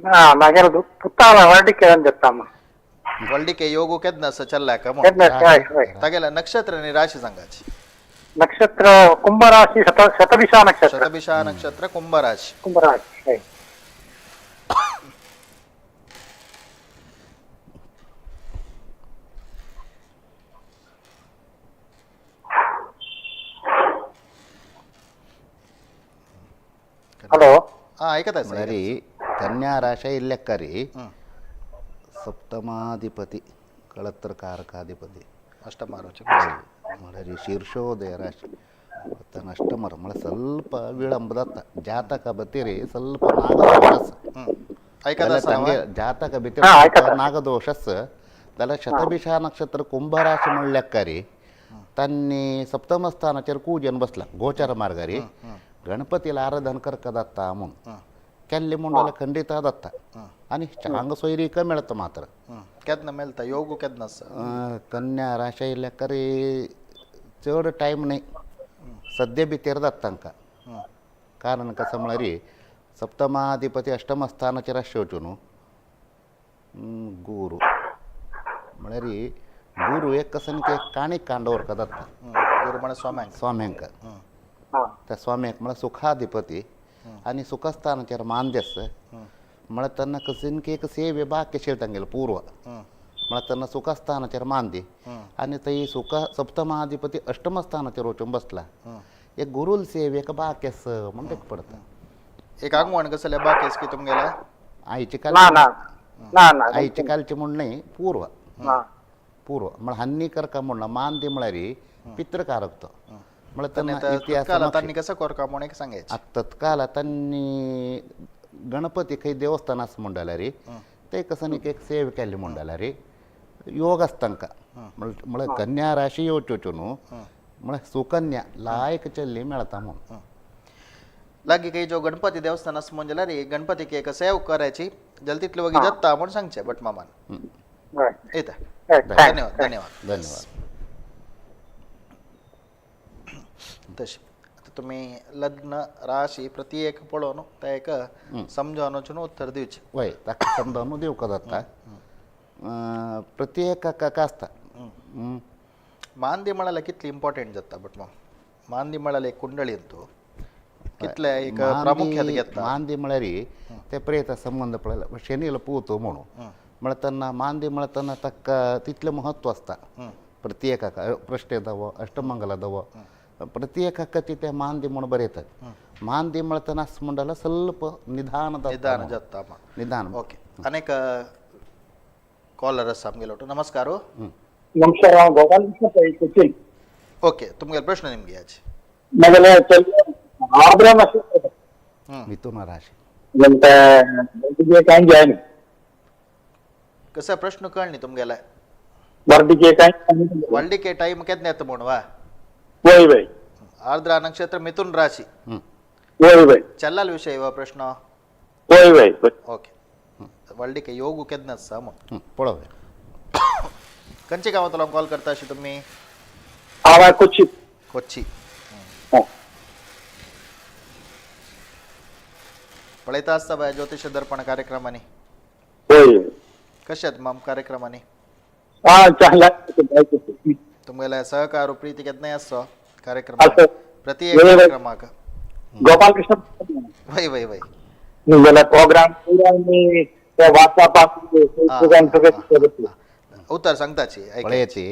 Speaker 6: हा, मागेल पुत्ताला वर्डिके చెప్తాము.
Speaker 1: व्हडलिके योग केन्ना आसा चल्ल्याक म्हणून.
Speaker 6: हय हय.
Speaker 1: तागेल्या नक्षत्र आनी राशी सांगाची.
Speaker 6: नक्षत्र कुंभराशी, शतभिषा नक्षत्र.
Speaker 1: शतभिषा नक्षत्र, कुंभ राशी.
Speaker 6: कुंभराशी, हय. हॅलो.
Speaker 1: हा, ऐकत आहे.
Speaker 2: म्हळ्यार कन्या राशा इल्लेक्क ರೀ, ಸಪ್ತಮಾಧಿಪತಿ ಕಳತ್ರ ಕಾರಕಾಧಿಪತಿ.
Speaker 1: ಅಷ್ಟಮಾರೋಚ.
Speaker 2: म्हळ्यार ಶೀರ್ಷೋದಯ ರಾಶಿ ತನ್ನ ಅಷ್ಟಮರ म्हळ्यार ಸ್ವಲ್ಪ ವಿಳಂಬದತ್ತ ಜಾತಕ ಬತ್ತೀರಿ ಸ್ವಲ್ಪ ನಾಗದೋಷಸ್.
Speaker 1: ऐकत आसा
Speaker 2: ತಂಗೆ
Speaker 1: हांव?
Speaker 2: ಜಾತಕ
Speaker 6: ಹಾ, ಐಕತ್ತ.
Speaker 2: ಬಿತ್ತಿ ನಾಗದೋಷಸ್ जाल्यार ಶತಭಿಷ ನಕ್ಷತ್ರ ಕುಂಭರಾಶಿ म्हणल्याक ರಿ ತನ್ನಿ ಸಪ್ತಮ ಸ್ಥಾನಾचेर ಕೂಜನ್ बसला गोचार मार्गारी गणपतीला आराधन करका दत्ता म्हणून केल्ले म्हणून खंडित दत्ता आणि चांग सोयरीक मेळता मात्र.
Speaker 1: केन्ना मेळटा योग केन्ना आसा?
Speaker 2: कन्या राशी लेकरी चड टायम न्ही, सद्या भितर जाता तांकां. कारण कसं म्हळ्यार सप्तमाधिपती अष्टम स्थानाचेर आसचो न्हू. गुरू म्हळ्यार गुरू एक कसं की काणीक कांडवर जाता.
Speaker 1: गुरू म्हळ्यार स्वाम्यांक.
Speaker 2: स्वाम्यांक.
Speaker 6: हा.
Speaker 2: त्या स्वाम्यांक म्हळ्यार सुखाधिपती आनी सुखस्थानाचेर मानदेस म्हळ्यार तेन्ना कसीन की एक सेवे बाकी आशिल्ली तांगेले पूर्व म्हळ्यार तेन्ना सुखस्थानाचेर मानदी आनी थंय सुख सप्तमाधिपती अष्टम स्थानाचेर वचून बसला, एक गुरूल सेवेक बाकी आसा म्हण तेका पडता.
Speaker 1: एक आगवण कसले बाकी की तुमगेले?
Speaker 2: आयचे
Speaker 6: ना.
Speaker 2: काल
Speaker 6: ना ना ना.
Speaker 2: आयचे कालचे म्हण न्ही, पूर्व.
Speaker 6: हा.
Speaker 2: पूर्व म्हळ्यार हन्नी करका म्हण मानदी म्हळ्यार पित्रकारक तो म्हळ्यार
Speaker 1: आनी
Speaker 2: तेन्ना
Speaker 1: आतां
Speaker 2: इतिहास.
Speaker 1: तत्काल तांणी कसं करका म्हणून एक सांगायचें.
Speaker 2: आतां तत्काल तांणी गणपती खंय देवस्थान आसा म्हण जाल्यार ते कसं एक सेव केल्ली म्हण जाल्यार योग आसता तांकां. म्हळ्यार कन्या राशी येवच्यो न्हू, म्हळ्यार सुकन्या लायक चल्ली मेळता म्हूण.
Speaker 1: लागीं काही जो गणपती देवस्थान आसा म्हण जाल्यार गणपतीक एक सेव करायची जाल्यार तितली वगी जाता म्हूण सांगचें भट मामान.
Speaker 6: हय.
Speaker 1: येता.
Speaker 6: हय.
Speaker 1: धन्यवाद, धन्यवाद.
Speaker 2: धन्यवाद.
Speaker 1: तशें आतां तुमी लग्न राशी प्रति एक पळोवन ते एक समजावन वचून उत्तर दिवचें.
Speaker 2: वय, ताका समजावन दिवंक जाता प्रत्येकाक आसता.
Speaker 1: मांदी म्हळ्यार कितली इम्पॉर्टंट जाता बट माम, मांदी म्हळ्यार एक कुंडळींत कितले एक प्रामुख्यान घेता.
Speaker 2: मांदी म्हळ्यार ते प्रेत संबंध पळयला शनीला पूत म्हणून म्हळ्यार तेन्ना मांदी म्हळ्यार तेन्ना ताका तितलें म्हत्व आसता प्रत्येकाक. प्रश्न दवो अष्टमंगल दवो प्रत्येकाक ते मांदी म्हूण बरयतात. मांदी म्हळ्यार तेन्ना म्हणटाल्यार ಸ್ವಲ್ಪ निधान जाता.
Speaker 1: निदान जाता म्हण.
Speaker 2: निधान.
Speaker 1: ओके, अनेक कॉलर आसा आमगेलो. नमस्कार.
Speaker 6: नमस्कार, हांव गोपाल पै, कोचीन.
Speaker 1: ओके, तुमगेलो प्रश्न निमगे आज.
Speaker 6: मागेले चल आर्द्रा नक्षत्र.
Speaker 2: मिथुन राशी.
Speaker 6: काय जाय.
Speaker 1: कसं प्रश्न कळ न्ही तुमगेले?
Speaker 6: वर्दिके काय.
Speaker 1: व्हडलिके टायम केन्ना येता म्हूण वा?
Speaker 6: वय वय.
Speaker 1: आर्द्रा नक्षत्र, मिथुन राशी.
Speaker 6: वय वय.
Speaker 1: चल्लाल विषय वा प्रश्न?
Speaker 6: वय वय.
Speaker 1: ओके, व्हडलिके योग केन्ना आसा म्हूण.
Speaker 2: पळोवया.
Speaker 1: खंयच्या गांवांतल्यान कॉल करता अशी तुमी?
Speaker 6: हांव कोची.
Speaker 1: कोच्ची. पळयता आसता बाय ज्योतिष दर्पण कार्यक्रमांनी?
Speaker 6: वय.
Speaker 1: कशे आहात माम कार्यक्रमांनी?
Speaker 6: हा, चांगला.
Speaker 1: तुमगेले सहकार प्रीती केन्नाय आसचो कार्यक्रम
Speaker 6: आसता.
Speaker 1: प्रति एक
Speaker 6: वय, वय.
Speaker 1: कार्यक्रमाक.
Speaker 6: गोपाल कृष्ण.
Speaker 1: वय वय वय.
Speaker 6: तुमगेले प्रोग्राम आनी ते वाचपाक फेसबुकान सगळें.
Speaker 1: उत्तर सांगताची ऐक.
Speaker 2: पळयती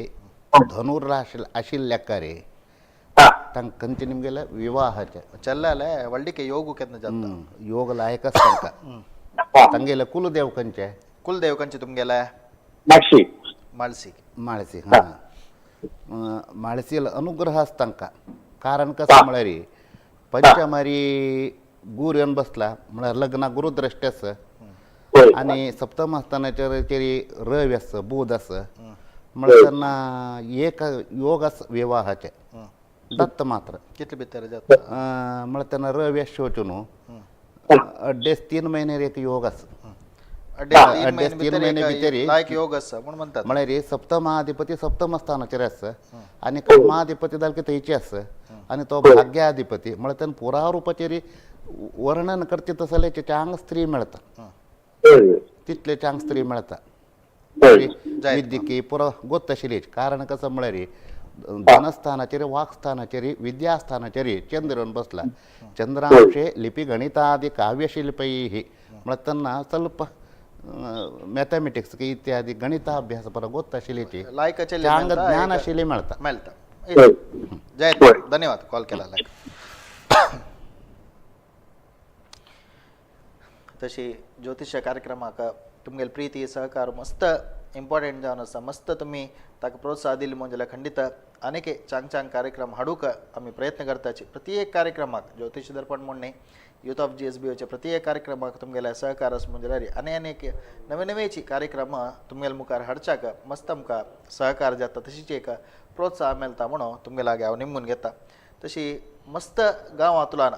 Speaker 2: धनुर राशी आशिल्ल्या रे
Speaker 6: हा.
Speaker 2: तांकां खंयचे निमगेले विवाहाचे.
Speaker 1: चल्लाले व्हडलिके योग केन्ना जाता.
Speaker 2: योग लायक आसता तांकां.
Speaker 6: हा.
Speaker 2: तांगेले कुलदेव खंयचे?
Speaker 1: कुलदेव खंयचे तुमगेले?
Speaker 6: मागशी.
Speaker 1: माळसी.
Speaker 2: माळसी. हां, माळसीला अनुग्रह आसता तांकां. कारण कसं म्हळ्यार पंचमारी गुर येवन बसला म्हळ्यार लग्नाक गुरुद्रष्टी आसा
Speaker 6: होय
Speaker 2: आणि सप्तम स्थानाचेर चेरी रवी आसा, बुध आसा, म्हळ्यार तेन्ना एक योग आसा विवाहाचे दत्त मात्र.
Speaker 1: कितले भितर जाता?
Speaker 2: म्हळ्यार तेन्ना रवी आसचे वचून न्हू 2.5-3 म्हयन्यार एक योग आसा.
Speaker 1: अडेच तीन
Speaker 2: अडेच
Speaker 1: महिने
Speaker 2: तीन
Speaker 1: भितर
Speaker 2: महिने
Speaker 1: एक
Speaker 2: भितर
Speaker 1: लायक योग आसा म्हूण म्हणतात.
Speaker 2: म्हळ्यार सप्तमाधिपती सप्तम स्थानाचेर आसा आनी कर्माधिपती जाल्यार थंयची आसा आनी तो भाग्याधिपती, म्हळ्यार तेन्ना पुरा रुपाचेर वर्णन करचे तसले जाल्यार चांग स्त्री मेळटा,
Speaker 6: होय
Speaker 2: तितले चांग स्त्री मेळटा.
Speaker 6: होय
Speaker 1: जायत.
Speaker 2: विद्यकी पुरो गोत आशिल्ली. कारण कसं म्हळ्यार धनस्थानाचेर, वाकस्थानाचेर, विद्यास्थानाचेर चंद्र येवन बसला. चंद्रांशे लिपी गणितादी काव्यशिल्पै, म्हळ्यार तेन्ना ಸ್ವಲ್ಪ मॅथमॅटिक्स इत्यादी गणिताभ्यास बरो गोत आशिल्ली,
Speaker 1: लायकाचे
Speaker 2: चांग ज्ञान आशिल्ली मेळटा.
Speaker 1: मेळटा.
Speaker 6: होय.
Speaker 1: जयत,
Speaker 6: होय.
Speaker 1: धन्यवाद कॉल केला लायक. तशी ज्योतिष कार्यक्रमाक तुमगेले प्रीती सहकार मस्त इम्पॉर्टंट जावन आसा. मस्त तुमी ताका प्रोत्साह दिली म्हूण जाल्यार खंडीत अनेक चांग चांग कार्यक्रम हाडूंक आमी प्रयत्न करताची. प्रति एक कार्यक्रमाक ज्योतिष दर्पण म्हूण न्ही, यूथ ऑफ जी एस बी ओच्या प्रति एक कार्यक्रमाक तुमगेल्या सहकार आसा म्हूण जाल्यार आनी अनेक नवे नवेची कार्यक्रम तुमगेल्या मुखार हाडच्याक मस्त आमकां सहकार जाता, तशीच एक प्रोत्साह मेळटा म्हणून तुमगे लागीं हांव निमगून घेता. तशी मस्त गांवांतल्यान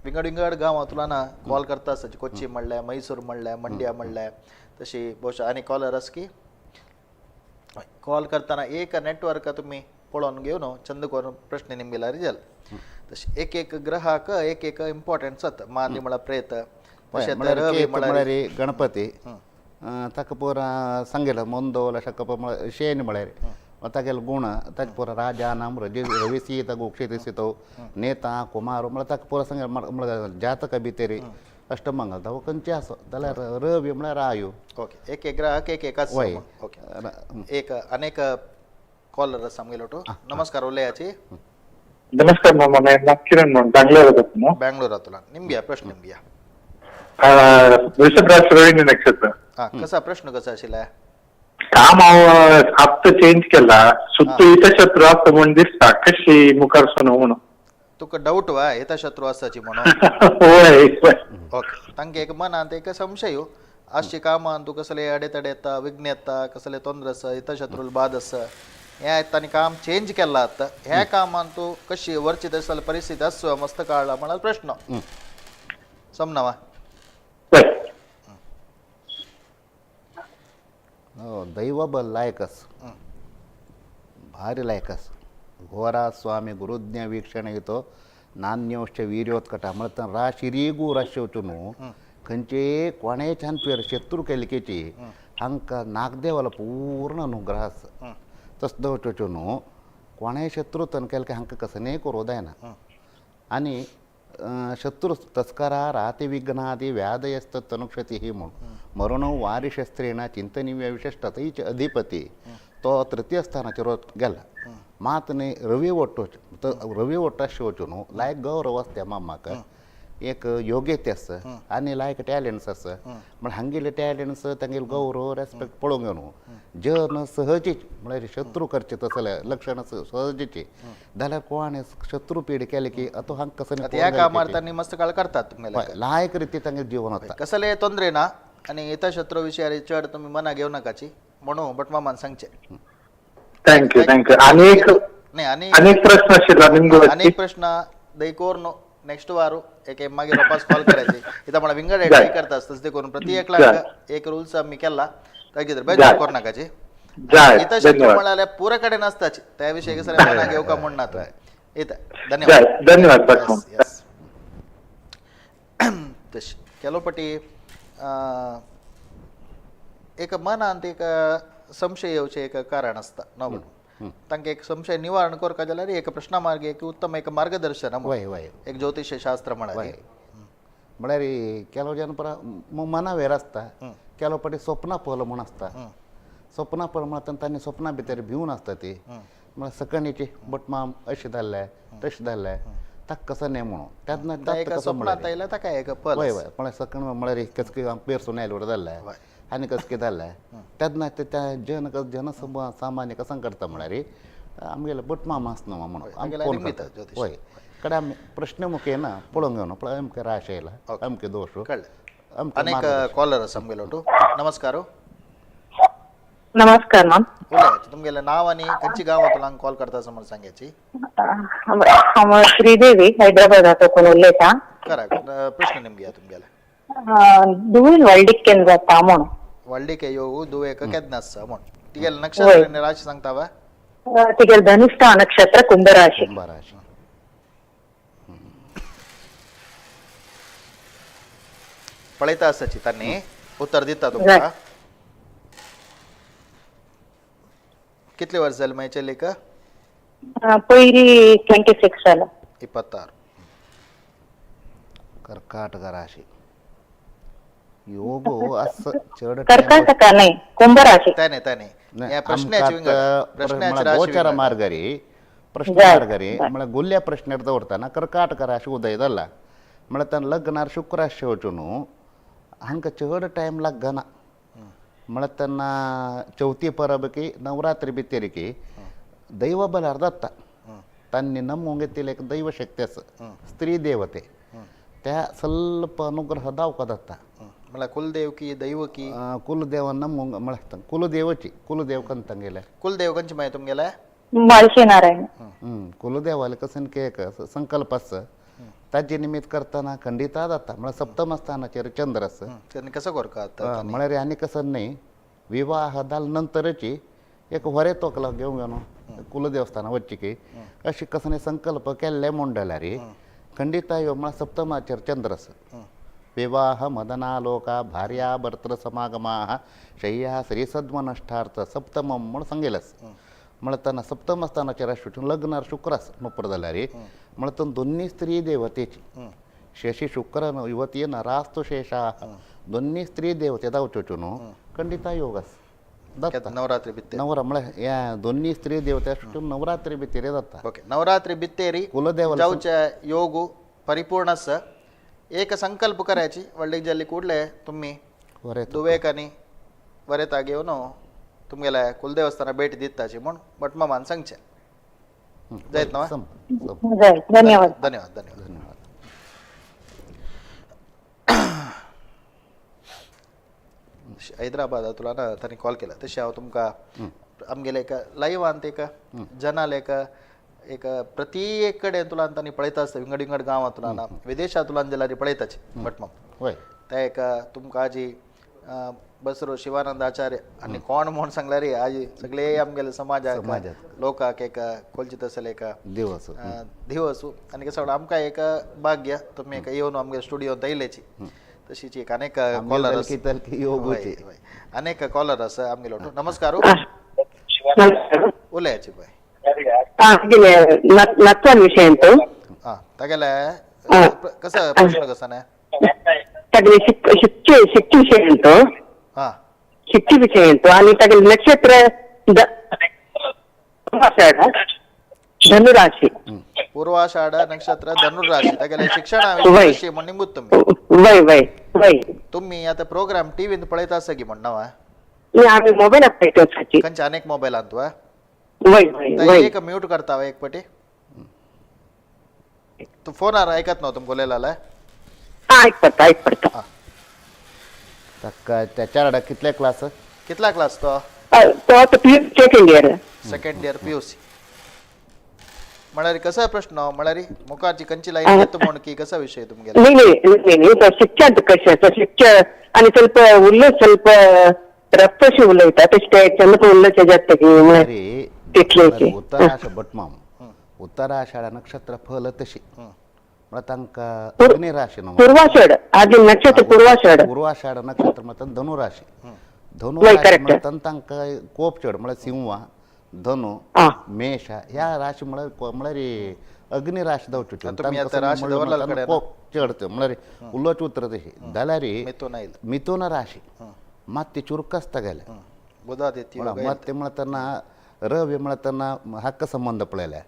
Speaker 1: विंगड विंगड गांवांतल्यान कॉल करता आसता. कोच्ची म्हणल्यार, मैसूर म्हणल्यार, मंड्या म्हणल्यार, तशी बहुशा आनी कॉलर आसा की कॉल करतना एक नेटवर्क तुमी पळोवन घेवन चंद करून प्रश्न निमगेला रिजल. तशें एक एक ग्रहाक एक एक इम्पॉर्टन्स जाता. माती म्हळ्यार प्रेत, तशें
Speaker 2: म्हळ्यार
Speaker 1: रवी
Speaker 2: केत
Speaker 1: म्हळ्यार
Speaker 2: म्हळ्यार गणपती, ताका पुरा सांगेल मोंदोल शकप म्हळ्यार शेन, म्हळ्यार तागेलो गुण ताका पुरा राजा नाम रजी रविसीत गोक्षित नेता कुमार, म्हळ्यार ताका पुरा सांगेल. म्हळ्यार जातका भितर अष्टमंगल तव खंयचे आसो जाल्यार रवी म्हळ्यार आयु.
Speaker 1: ओके, एक एक ग्रहाक एक एक आसा.
Speaker 2: वय.
Speaker 1: ओके, एक अनेक कॉलर आसा आमगेलो. टू नमस्कार उलयाची.
Speaker 6: नमस्कार मामा, मैं किरण म्हणून बँगलोर होतो.
Speaker 1: बँगलोरातून निमग्या प्रश्न निमग्या.
Speaker 6: वृषभ राशी, रोहिणी नक्षत्र.
Speaker 1: हा, कसा प्रश्न कसा आशिल्ला?
Speaker 6: काम हांव आत्तां चेंज केला, सुद्दां हितशत्रू आसा म्हूण दिसता, कशी मुखार सोन म्हणून.
Speaker 1: तुका डाऊट वा हितशत्रू आसाची म्हणून?
Speaker 6: होय होय.
Speaker 1: ओके, तांकां एक मनांत एक संशय आसची, कामान तूं कसले अडेतडे येता, विघ्न येता, कसले तोंद्र आसा, हितशत्रूल बाद आसा, हें आयता आनी काम चेंज केलां आतां, ह्या कामान तूं कशी वरची तशें जाल्यार परिस्थिती आसू मस्त काडला म्हळ्यार प्रश्न समना वा?
Speaker 6: होय.
Speaker 2: दैव बल लायकस, ಭಾರಿ ಲಾಯಕಸ್. ಘೋರ ಸ್ವಾಮಿ ಗುರುಜ್ಞ ವೀಕ್ಷಣೆ नान्योश्च वीर्योत्कट, म्हळ्यार राशिरी राशी वचून खंयचे कोणेय छान पेर शत्रू केलिकेची हांकां नागदेवालो पूर्ण अनुग्रह आसा. तसो वचून न्हू कोणेय शत्रू तन केले काय हांकां कसनेय करूं जायना. आनी शत्रू तस्करा राती विघ्नादी व्याधयस्त तनुक्षती ही म्हूण मरण वारिशस्त्रेण चिंतनीय विशेष थंयचे अधिपती तो तृतीय स्थानाचेर गेला. मात न्ही रवी वट्टो, रवी वट्टाशे वचून न्हू लायक गौरव आसता मामाक, एक योग्यते आसा आनी लायक टॅलंट्स आसा. म्हळ्यार हांगेले टॅलंट्स, तांगेले गौरव, रेस्पेक्ट पळोवंक न्हू जन सहजीच, म्हळ्यार शत्रू करचे तसले लक्षण सहजीचे जाल्यार कोण शत्रू पीड केले की आतां हांकां कसं
Speaker 1: आतां ह्या कामार तांणी मस्त काळ करतात तुमगेले.
Speaker 2: लायक रिती तांगेलें जीवन वता.
Speaker 1: कसले तोंदरे ना आनी हितशत्रू विशयार चड तुमी मना घेवं नाकाची म्हणून भटमामान सांगचे.
Speaker 6: Thank you thank you. आनी एक
Speaker 1: न्ही आनी
Speaker 6: आनी एक प्रश्न आशिल्लो निमगो.
Speaker 1: अनेक प्रश्न दयकोर नेक्स्ट वारू एक मागीर वापस कॉल करायचे. इथं मला विंगड ट्राय करता तसं ते करून प्रति एक लाख एक रूल्स आम्ही केला तागीर बेजार करू नाकाची.
Speaker 6: जाय,
Speaker 1: इथं शत्रू
Speaker 6: धन्यवाद.
Speaker 1: म्हणाल्या पुरा कडेन आसताची त्या विषयी कसं मना घेऊ का म्हणणार इथं.
Speaker 6: जाय,
Speaker 1: धन्यवाद.
Speaker 6: धन्यवाद भटमाम.
Speaker 1: येस येस. तशी ಕೆಲವು पटी एक मनांत एक संशय येवचें एक कारण आसता न्हू, तांकां एक संशय निवारण करपा जाल्यार एक प्रश्न मार्ग एक उत्तम एक मार्गदर्शन म्हूण.
Speaker 2: वय वय.
Speaker 1: एक ज्योतिष शास्त्र म्हळ्यार.
Speaker 2: वय, म्हळ्यार ಕೆಲವು जन ಪರ मनावेर आसता, ಕೆಲವು पटी स्वप्ना पल म्हूण आसता. स्वप्ना पल म्हळ्यार तांणी स्वप्ना भितर भिवन आसता ती, म्हळ्यार सकणीची भटमाम अशें जाल्लें तशें जाल्लें ताका कसो न्ही म्हणून तेन्ना
Speaker 1: एका
Speaker 2: कसो
Speaker 1: स्वप्नात
Speaker 2: म्हळ्यार
Speaker 1: आयल्यार ताका एक पल.
Speaker 2: वय वय, म्हळ्यार सकण म्हळ्यार कस पेरसून आयलो जाल्लें आनी कस कितें जाल्लें तेन्ना ते त्या जन जन सामान्य कसं करता म्हळ्यार आमगेले भटमाम आसना म्हणून
Speaker 1: तागेले
Speaker 2: फोन
Speaker 1: निमित्त
Speaker 2: करता.
Speaker 1: ज्योतिष.
Speaker 2: वय. कडे आमी प्रश्न मुखेन पळोवंक घेवन पळय अमके राश येयला, अमके दोश,
Speaker 1: कळ्ळें.
Speaker 2: अमके
Speaker 1: अनेक
Speaker 2: मार्गदर्शन.
Speaker 1: कॉलर आसा आमगेलो. नमस्कार.
Speaker 3: नमस्कार मॅम.
Speaker 1: उलयात, तुमगेलें नाव आनी खंयची गांवांतल्यान कॉल करता आसा म्हण सांगाची.
Speaker 3: हांव श्रीदेवी, हैदराबादातून उलयता.
Speaker 1: करा, प्रश्न निमगे तुमगेले.
Speaker 3: दुवीन व्हडलीक केन्ना जाता म्हूण.
Speaker 1: व्हडलीक योग दुवेक केन्ना आसता म्हण. तिगेलें नक्षत्र आनी राशी सांगता वा?
Speaker 3: तिगेले धनिष्ठा नक्षत्र, कुंभ राशी.
Speaker 2: कुंभ राशी.
Speaker 1: पळयता आसाची तांणी उत्तर दिता तुमकां. कितले वर्स जाले मागीर चेलीक?
Speaker 3: पयली 26 जाला.
Speaker 1: 26.
Speaker 2: कर्काटक राशी योगो अस चड.
Speaker 3: कर्काटका न्हय, कुंभ राशी.
Speaker 1: तेने तेने
Speaker 2: नाही,
Speaker 1: ह्या प्रश्नाची
Speaker 2: आमकां
Speaker 1: विंगड
Speaker 2: तर
Speaker 1: प्रश्नाची
Speaker 2: म्हळ्यार
Speaker 1: राशी
Speaker 2: गोचर
Speaker 1: विंगड.
Speaker 2: मार्गरी प्रश्न
Speaker 3: जाय,
Speaker 2: मार्गरी
Speaker 3: जाय.
Speaker 2: म्हळ्यार गुल्ल्या प्रश्नार दवरतना कर्काटक राशी उदय जाला, म्हळ्यार तांकां लग्नार शुक्राश वचून न्हू हांकां चड टायम लागना. म्हळ्यार तेन्ना चवथी परब की नवरात्री भितर की दैव बलार जाता. तांणी नमूंक घेतिल्लें एक दैव शक्ती आसा, स्त्री देवते, त्या ಸ್ವಲ್ಪ ಅನುಗ್ರಹ दावका जाता.
Speaker 1: म्हळ्यार कुलदेव की दैव की?
Speaker 2: कुलदेव नमूंक म्हळ्यार कुलदेवची, कुलदेव कंतंगेले.
Speaker 1: कुलदेव खंयचे मागीर तुमगेले?
Speaker 3: माळशे नारायण.
Speaker 2: कुलदेवाले कसन की एक संकल्प आसा, ताजे निमित्त करतना खंडिता जाता. म्हळ्यार सप्तम स्थानाचेर चंद्र आसा.
Speaker 1: तेन्ना कसो करका आतां?
Speaker 2: म्हळ्यार आनी कसं न्ही, विवाह जाल नंतरची एक व्हरे तोकला घेवन घेवन कुलदेवस्थाना वचची की अशी कसने संकल्प केल्ले म्हूण जाल्यार खंडिता यो. म्हळ्यार सप्तमाचेर चंद्र आसा. विवाह मदनालोका भार्या भर्तृ समागमाः शय्या श्रीसद्मनष्ठार्थ सप्तम म्हूण सांगेल आसा. म्हळ्यार तेन्ना सप्तम स्थानाचेर आशिल्लो लग्नार शुक्र आसा नुपर जाल्यार, म्हळ्यार तो दोन्ही स्त्री देवतेची शशी शुक्र युवती नरास्तु शेषा, दोन्ही स्त्री देवते दावच्यो न्हू, खंडिता योग आसा जाता.
Speaker 1: नवरात्री भितर?
Speaker 2: नवरा म्हळ्यार ह्या दोन्ही स्त्री देवते आशिल्लो नवरात्री भितर जाता.
Speaker 1: ओके, नवरात्री भित्तेरी
Speaker 2: कुलदेवाला
Speaker 1: जावच्या योग परिपूर्ण आसा. एक संकल्प करायची व्हडलीक जाल्ली कुडले तुमी
Speaker 2: बरें.
Speaker 1: दुवेक आनी बरें घेवन तुमगेल्या कुलदेवस्थाना भेट दिताची म्हूण भटमामान सांगचें जायत ना?
Speaker 2: सम सम.
Speaker 3: जाय, धन्यवाद.
Speaker 1: धन्यवाद, धन्यवाद.
Speaker 2: धन्यवाद.
Speaker 1: हैदराबादांतल्यान तांणी कॉल केला. तशें हांव तुमकां आमगेले एक लायवांत एक जनाल एक एक प्रति एक कडेन तुलान तांणी पळयता आसता, विंगड विंगड गांवांतल्यान, विदेशांतल्यान जाल्यार पळयताची भटमाम. ते एक तुमकां आजी बसरो शिवानंद आचार्य आनी कोण म्हूण सांगल्यार आजी सगळे आमगेले समाजाक
Speaker 2: समाजाक.
Speaker 1: लोकांक एक खोलचित आसले एक
Speaker 2: देव आसूं.
Speaker 1: देव आसूं. आनी कसं आमकां एक भाग्य तुमी एक येवन आमगे स्टुडियोंत येयलेची. तशीच एक अनेक कॉलर.
Speaker 2: तलकी तलकी योगूची.
Speaker 1: अनेक कॉलर आसा आमगेलो. नमस्कार.
Speaker 3: नमस्कार.
Speaker 1: उलयाची बाय.
Speaker 3: गेले नत्वान विषय तो.
Speaker 1: आं, तागेले कसो प्रश्न कसो न्ही?
Speaker 3: तागेले शिकचे शिकचे विषय तो.
Speaker 1: आं.
Speaker 3: शिकचे विषय तो आणि तागेले नक्षत्र पूर्वाषाढ, धनुराशी.
Speaker 1: पूर्वाषाढ नक्षत्र, धनुराशी. तागेले शिक्षणा
Speaker 3: वय.
Speaker 1: विषयी म्हण निमूत तुमी?
Speaker 3: वय वय वय.
Speaker 1: तुमी आतां प्रोग्राम टिवीन पळयता आसा की म्हण नाव?
Speaker 3: आम्ही मोबाईल पळयता.
Speaker 1: खंयच्या अनेक मोबायलांत वा?
Speaker 3: वय वय
Speaker 1: तर
Speaker 3: वय.
Speaker 1: एक म्यूट करता एक पटी. तू फोनार ऐकत नव्हतं तुमको उलयला?
Speaker 3: हा, ऐकपडता ऐकपडता.
Speaker 2: ताका त्या चारडाक कितले क्लास?
Speaker 1: कितला क्लास तो?
Speaker 3: तो आता P second year.
Speaker 1: Second year PUC. म्हळ्यार कसो प्रश्न, म्हळ्यार मुखारची खंयची लायन घेता म्हण की कसा विषय तुमगेले?
Speaker 3: नाही नाही नाही नाही, तो शिक्षण कशें आसा, शिक्षण आनी ಸ್ವಲ್ಪ उल्ल ಸ್ವಲ್ಪ रफ अशें उलयता, तशें ते चंद्र उल्लचे जाता की म्हळ्यार
Speaker 2: तरी
Speaker 3: तितलें.
Speaker 2: उत्तराश भटमाम, उत्तराषाढ नक्षत्र फल तशी म्हळ्यार तांकां अग्निराशी न्हू.
Speaker 3: पूर्वाषाढ आदी नक्षत्र पूर्वाषाढ.
Speaker 2: पूर्वाषाढ नक्षत्र म्हणतात धनुराशी.
Speaker 3: वय,
Speaker 2: धनुराशी
Speaker 3: correct.
Speaker 2: म्हणतात तांकां कोप चड, म्हळ्यार सिंह, धनु, मेष ह्या राशी म्हळ्यार म्हळ्यार अग्निराशी दावच्यो.
Speaker 1: तुम्ही आता राशी दवरला कडेन.
Speaker 2: कोप चड त्यो, म्हळ्यार उलोवचें उतर तशी जाल्यार.
Speaker 1: मिथून आयल.
Speaker 2: मिथुन राशी मात ती चुरक आसता गेल्या.
Speaker 1: बुधादित्य.
Speaker 2: म्हळ्यार मत ते म्हणतना रवी म्हणतना हक्क संबंध पळयल्या